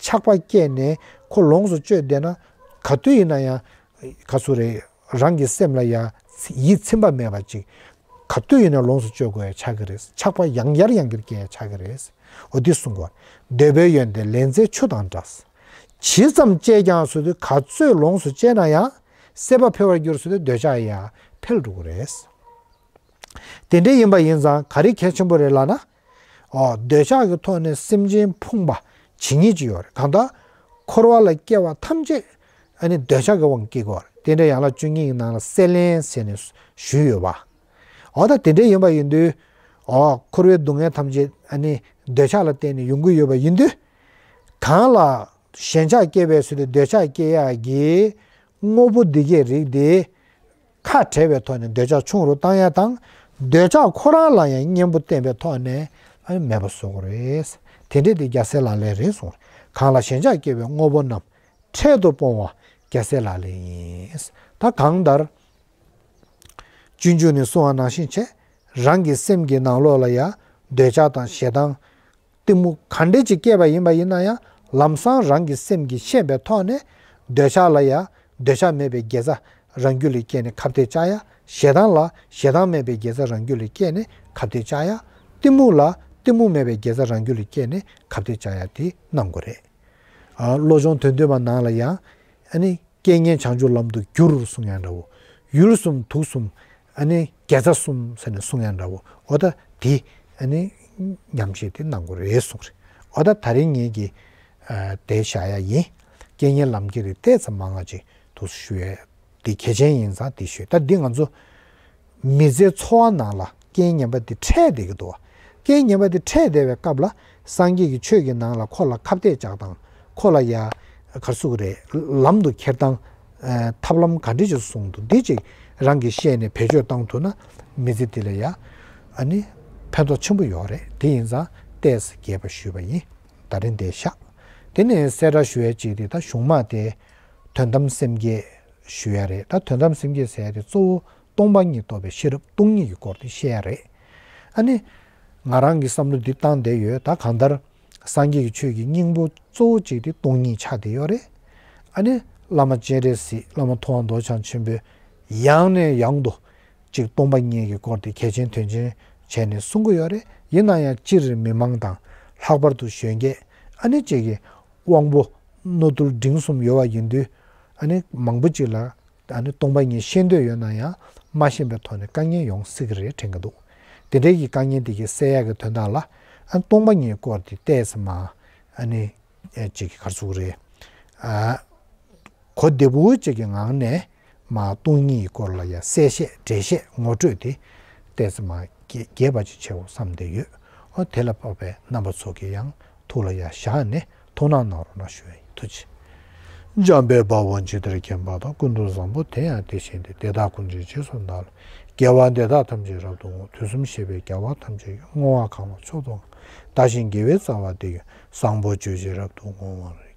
ཆགས་པ་སྐྱེས་ནས་ཁོ་ལོངས་སུ་སྤྱོད་བསྡད་ན་ག་དུས་ཡིན་ན་ཡང་ག་ཚོད་རེད། རང་གི་སེམས་ལ་ཡང་ཡིད་ཚིམ་པ་མེད་པ་ཅིག་ག་དུས་ཡིན་ན་ལོངས་སུ་སྤྱོད་དགོས་ཡ་ཆགས་ཀྱི་རེད། ཆགས་པ་ཡང་བསྐྱར་ཡང་བསྐྱར་སྐྱེ་ཡ་ཆགས་ཀྱི་རེད། འོ་འདི་གསུང་གོ། འདོད་པའི་ཡོན་ཏན་ལན་ཚྭའི་ཆུ་དང་འདྲ། ཇི་ཙམ་སྤྱད་ཀྱང་ཟེར་དུས་ག་ཚོད་ལོངས་སུ་སྤྱད་ན་ཡང་སྲེད་པ་འཕེལ་བར་འགྱུར་ཟེར་དུས་འདོད་ཆགས་ཡང་འཕེལ་འགྲོ་གི་རེད། དེ་འདྲ་ཡིན་པ་ཡིན་ཙང་ག་རེ་གལ་ཆེན་པོ་རེད་ལབ་ན། ཨོ་འདོད་ཆགས་ཀྱི་ཐོག་ནས་སེམས་ཅན་ཕུང་བ་ཇི་སྙེད་ཅིག་ཡོད་རེད། གང་ལྟར་འཁོར་བ་ལ་སྐྱེ་བ་ཐམས་ཅད་ཨ་ནི་འདོད་ཆགས་ཀྱི་དབང་གིས་སྐྱེ་གི་ཡོད་རེད། དེ་འདྲ་ཡན་ལག་བཅུ་གཉིས་ཀྱི་ནང་ལ་སྲེད་ལེན་ཟེར་ནས་ཞུས་ཡོད་པ། འོ་ད་དེ་འདྲ་ཡིན་པ་ཡིན་དུས། འོ་འཁོར་བའི་སྡུག་བསྔལ་ཐམས་ཅད་ཨ་ནི་འདོད་ཆགས་ལ་བརྟེན་ནས་ཡོང་གི་ཡོད་པ་ཡིན་དུས། གང་ལ་ཞེན་ཆགས་སྐྱེ་བའི་ཚུལ་དུ་འདོད་ཆགས་སྐྱེ་ཡག་གི་དངོས་པོ་འདི་གའི་རིགས་དེ། ཁ་བྲལ་བའི་ཐོག་ནས་འདོད་ཆགས་ཆུང་རུ་བཏང་ཡ་དང་། འདོད་ཆགས་ཁོ་རང་ལ་ཡང་གཉེན་པོ་བསྟེན་པའི་ཐོག་ནས་ཨ་ནི་མེད་པ་བཟོ་དགོས་རེད། དེ་འདྲས་དེ་རྒྱལ་སྲས་ལག་ལེན་རེད་གསུངས། གང་ལ་ཞེན་ཆགས་སྐྱེ་བའི་དངོས་པོ་རྣམས་འཕྲལ་དུ་སྤོང་བ་རྒྱལ་སྲས་ལག་ལེན་ཡིན། ད་གང་ལྟར། སྤྱོད་འཇུག་ནས་གསུངས་པ་ནང་བཞིན་བྱས། རང་གི་སེམས་ཀྱི་ནང་ལོགས་ལ་ཡང་འདོད་ཆགས་དང་ཞེ་སྡང་། གཏི་མུག་ག་འདྲས་ཅིག་སྐྱེས་པ་ཡིན་པ་ཡིན་ན་ཡང་ལམ་སང་རང་གི་སེམས་ཀྱིས་ཤེས་པའི་ཐོག་ནས་འདོད་ཆགས་ལ་ཡང་འདོད་ཆགས་མེད་པའི་དགེ་རྩ་རང་རྒྱུད་ལ་སྐྱེས་ནས་ཁ་གཏད་བཅག་ཡ། ཞེ་སྡང་ལ་ཞེ་སྡང་མེད་པའི་དགེ་རྩ་རང་རྒྱུད་ལ་སྐྱེས་ནས་ཁ་གཏད་བཅག་ཡ། གཏི་མུག་ལ་གཏི་མུག་མེད་པའི་དགེ་རྩ་རང་རྒྱུད་ལ་སྐྱེས་ནས་ཁ་གཏད་བཅག་ཡ་དེ་གནང་དགོས་རེད། ཨ་བློ་སྦྱོང་དོན་བསྡུས་པ་ནང་ལ་ཡང་ཨ་ནི། རྐྱེན་ངན་བྱང་ཆུབ་ལམ་དུ་བསྒྱུར་གསུང་ཡ་འདྲ་བོ། ཡུལ་གསུམ་དུག་གསུམ། ཨ་ནི་དགེ་རྩ་གསུམ་ཟེར་ནས་གསུང་ཡ་འདྲ་བོ། འོ་ད་དེ་ཨ་ནི་ཉམས་བཞེས་དེ་གནང་དགོས་རེད་གསུངས་རེད། འོ་ད་ད་རིང་ངེད་ཀྱི་ཨ་དེ་བཞག་ཡ་ཡིན། རྐྱེན་ངན་ལམ་ཁྱེར་རེ་ཏོག་ཙམ་མང་བ་ཅིག་འདུག་ཞུ་ཡ་དེ་གལ་ཆེན་ཡིན་ཙང་དེ་ཞུས། ད་འདི་ང་ཚོ་མི་ཚེའི་འཚོ་བ་ནང་ལ་རྐྱེན་ངན་པ་དེ་འཕྲད་བསྡད་ཀྱི་འདུག་རྐྱེན་ངན་པ་དེ་འཕྲད་བསྡད་པའི་སྐབས་ལ་སངས་རྒྱས་ཀྱི་ཆོས་ཀྱི་ནང་ལ་ཁོ་ལ་ཁ་གཏད་བཅག་སྟངས། ཁོ་ལ་ཡ་ག་རེ་ཟེར་དགོས་རེད། ལམ་དུ་ཁྱེར་སྟངས། ཨ་ཐབས་ལམ་ག་འདྲ་ཅིག་གསུངས་འདུག་འདི་ཅིག་རང་གིས་ཤེས་ནས་བེད་སྤྱོད་བཏང་ཐུབ་ན་མི་ཚེ་འདི་ལ་ཡ་ཨ་ནི་ཕན་ཐོགས་ཆེན་པོ་ཡོད་རེད། དེ་ཡིན་ཙང་ཏོག་ཙམ་རྒྱས་པ་ཞུས་པ་ཡིན། ད་རིང་འདིར་བཞག་དེ་ནས་གསལ་བསྒྲགས་ཞུ་ཡ་གཅིག་དེ་ད་གཞུང་མང་དེ་དོན་དམ་སེམས་བསྐྱེད་ཞུ་ཡ་རེད། ད་དོན་དམ་སེམས་བསྐྱེད་ཟེར་ཡ་དེ་གཙོ་བོ་སྟོང་པ་ཉིད་རྟོགས་པའི་ཤེས་རབ་སྟོང་ཉིད་ཀྱི་སྐོར་དེ་བཤད་ཡ་རེད། ཨ་ནི། ང་རང་གི་བསམ་བློ་འདི་བཏང་བསྡད་ཡོད། ད་གང་ལྟར། སངས་རྒྱས་ཀྱི་ཆོས་ཀྱི་སྙིང་པོ་གཙོ་བོ་གཅིག་དེ་སྟོང་ཉིད་ཆགས་བསྡད་ཡོད་རེད། ཨ་ནི། བླ་མ་སྤྱན་རས་གཟིགས་བླ་མ་ཐུབ་དབང་རྡོ་རྗེ་འཆང་ཆེན་པོས་ཡང་ནས་ཡང་དུ་གཅིག་སྟོང་པ་ཉིད་ཀྱི་སྐོར་དེ་གལ་ཆེན་དོན་ཆེན་བྱས་ནས་གསུང་གི་ཡོད་རེད། ཡིན་ན་ཡང་སྤྱིར་མི་མང་དང་ལྷག་པར་དུ་གཞོན་སྐྱེས་ཨ་ནི་གཅིག་གི་དབང་པོ་རྣོ་རྟུལ་འབྲིང་གསུམ་ཡོད་པ་ཡིན་དུས་ཨ་ནི་མང་པོ་གཅིག་ལ། ཨ་ནི་སྟོང་པ་ཉིད་ཤེས་འདོད་ཡོད་ན་ཡང་མ་ཤེས་པའི་ཐོག་ནས་དཀའ་ངལ་ཡོང་སྲིད་ཀྱི་རེད་དྲན་གྱི་འདུག་དེ་འདྲའི་གི་དཀའ་ངལ་དེ་གི་སེལ་ཡག་གི་དོན་དག་ལ་ཨ་ནི་སྟོང་པ་ཉིད་སྐོར་དེ་ཏོག་ཙམ་མ་ཨ་ནི་ཨེ་ཅིག་གི་ག་རེ་ཟེར་དགོས་རེད། ཨ་གོ་བདེ་པོ་ཅིག་གི་ངང་ནས་མ་སྟོང་ཉིད་སྐོར་ལ་ཡ་གསལ་བཤད་འགྲེལ་བཤད་ངོ་སྤྲོད་དེ་ཏོག་ཙམ་མ་རྒྱས་པ་ཅིག་བྱེད་དགོས་བསམ་བསྡད་ཡོད། ཨོ་དེ་ལ་དཔག་པའི་རྣམ་པ་ཚོ་གི་ཡང་ཐུགས་ལ་ཡ་བཞག་ནས་ཐུགས་སྣང་གནང་རོགས་གནང་ཞུ་ཡ་ཡིན། ཐུགས་རྗེ་ཆེ། འཇམ་དཔལ་དཔའ་བོས་ཇི་ལྟར་མཁྱེན་པ་དང་། ཀུན་ཏུ་བཟང་པོ་དེ་ཡང་དེ་བཞིན་ཏེ། དེ་དག་ཀུན་གྱི་རྗེས་སུ་བདག་སློབ་ཀྱིས། དགེ་བ་འདི་དག་ཐམས་ཅད་རབ་ཏུ་བསྔོ། དུས་གསུམ་གཤེགས་པའི་རྒྱལ་བ་ཐམས་ཅད་ཀྱིས། བསྔོ་བ་གང་ལ་མཆོག་ཏུ་བསྔགས། བདག་གཞན་དགེ་བའི་རྩ་བ་འདི་ཡིས། བཟང་པོ་སྤྱོད་ཕྱིར་རབ་ཏུ་བསྔོ་བར་བགྱི།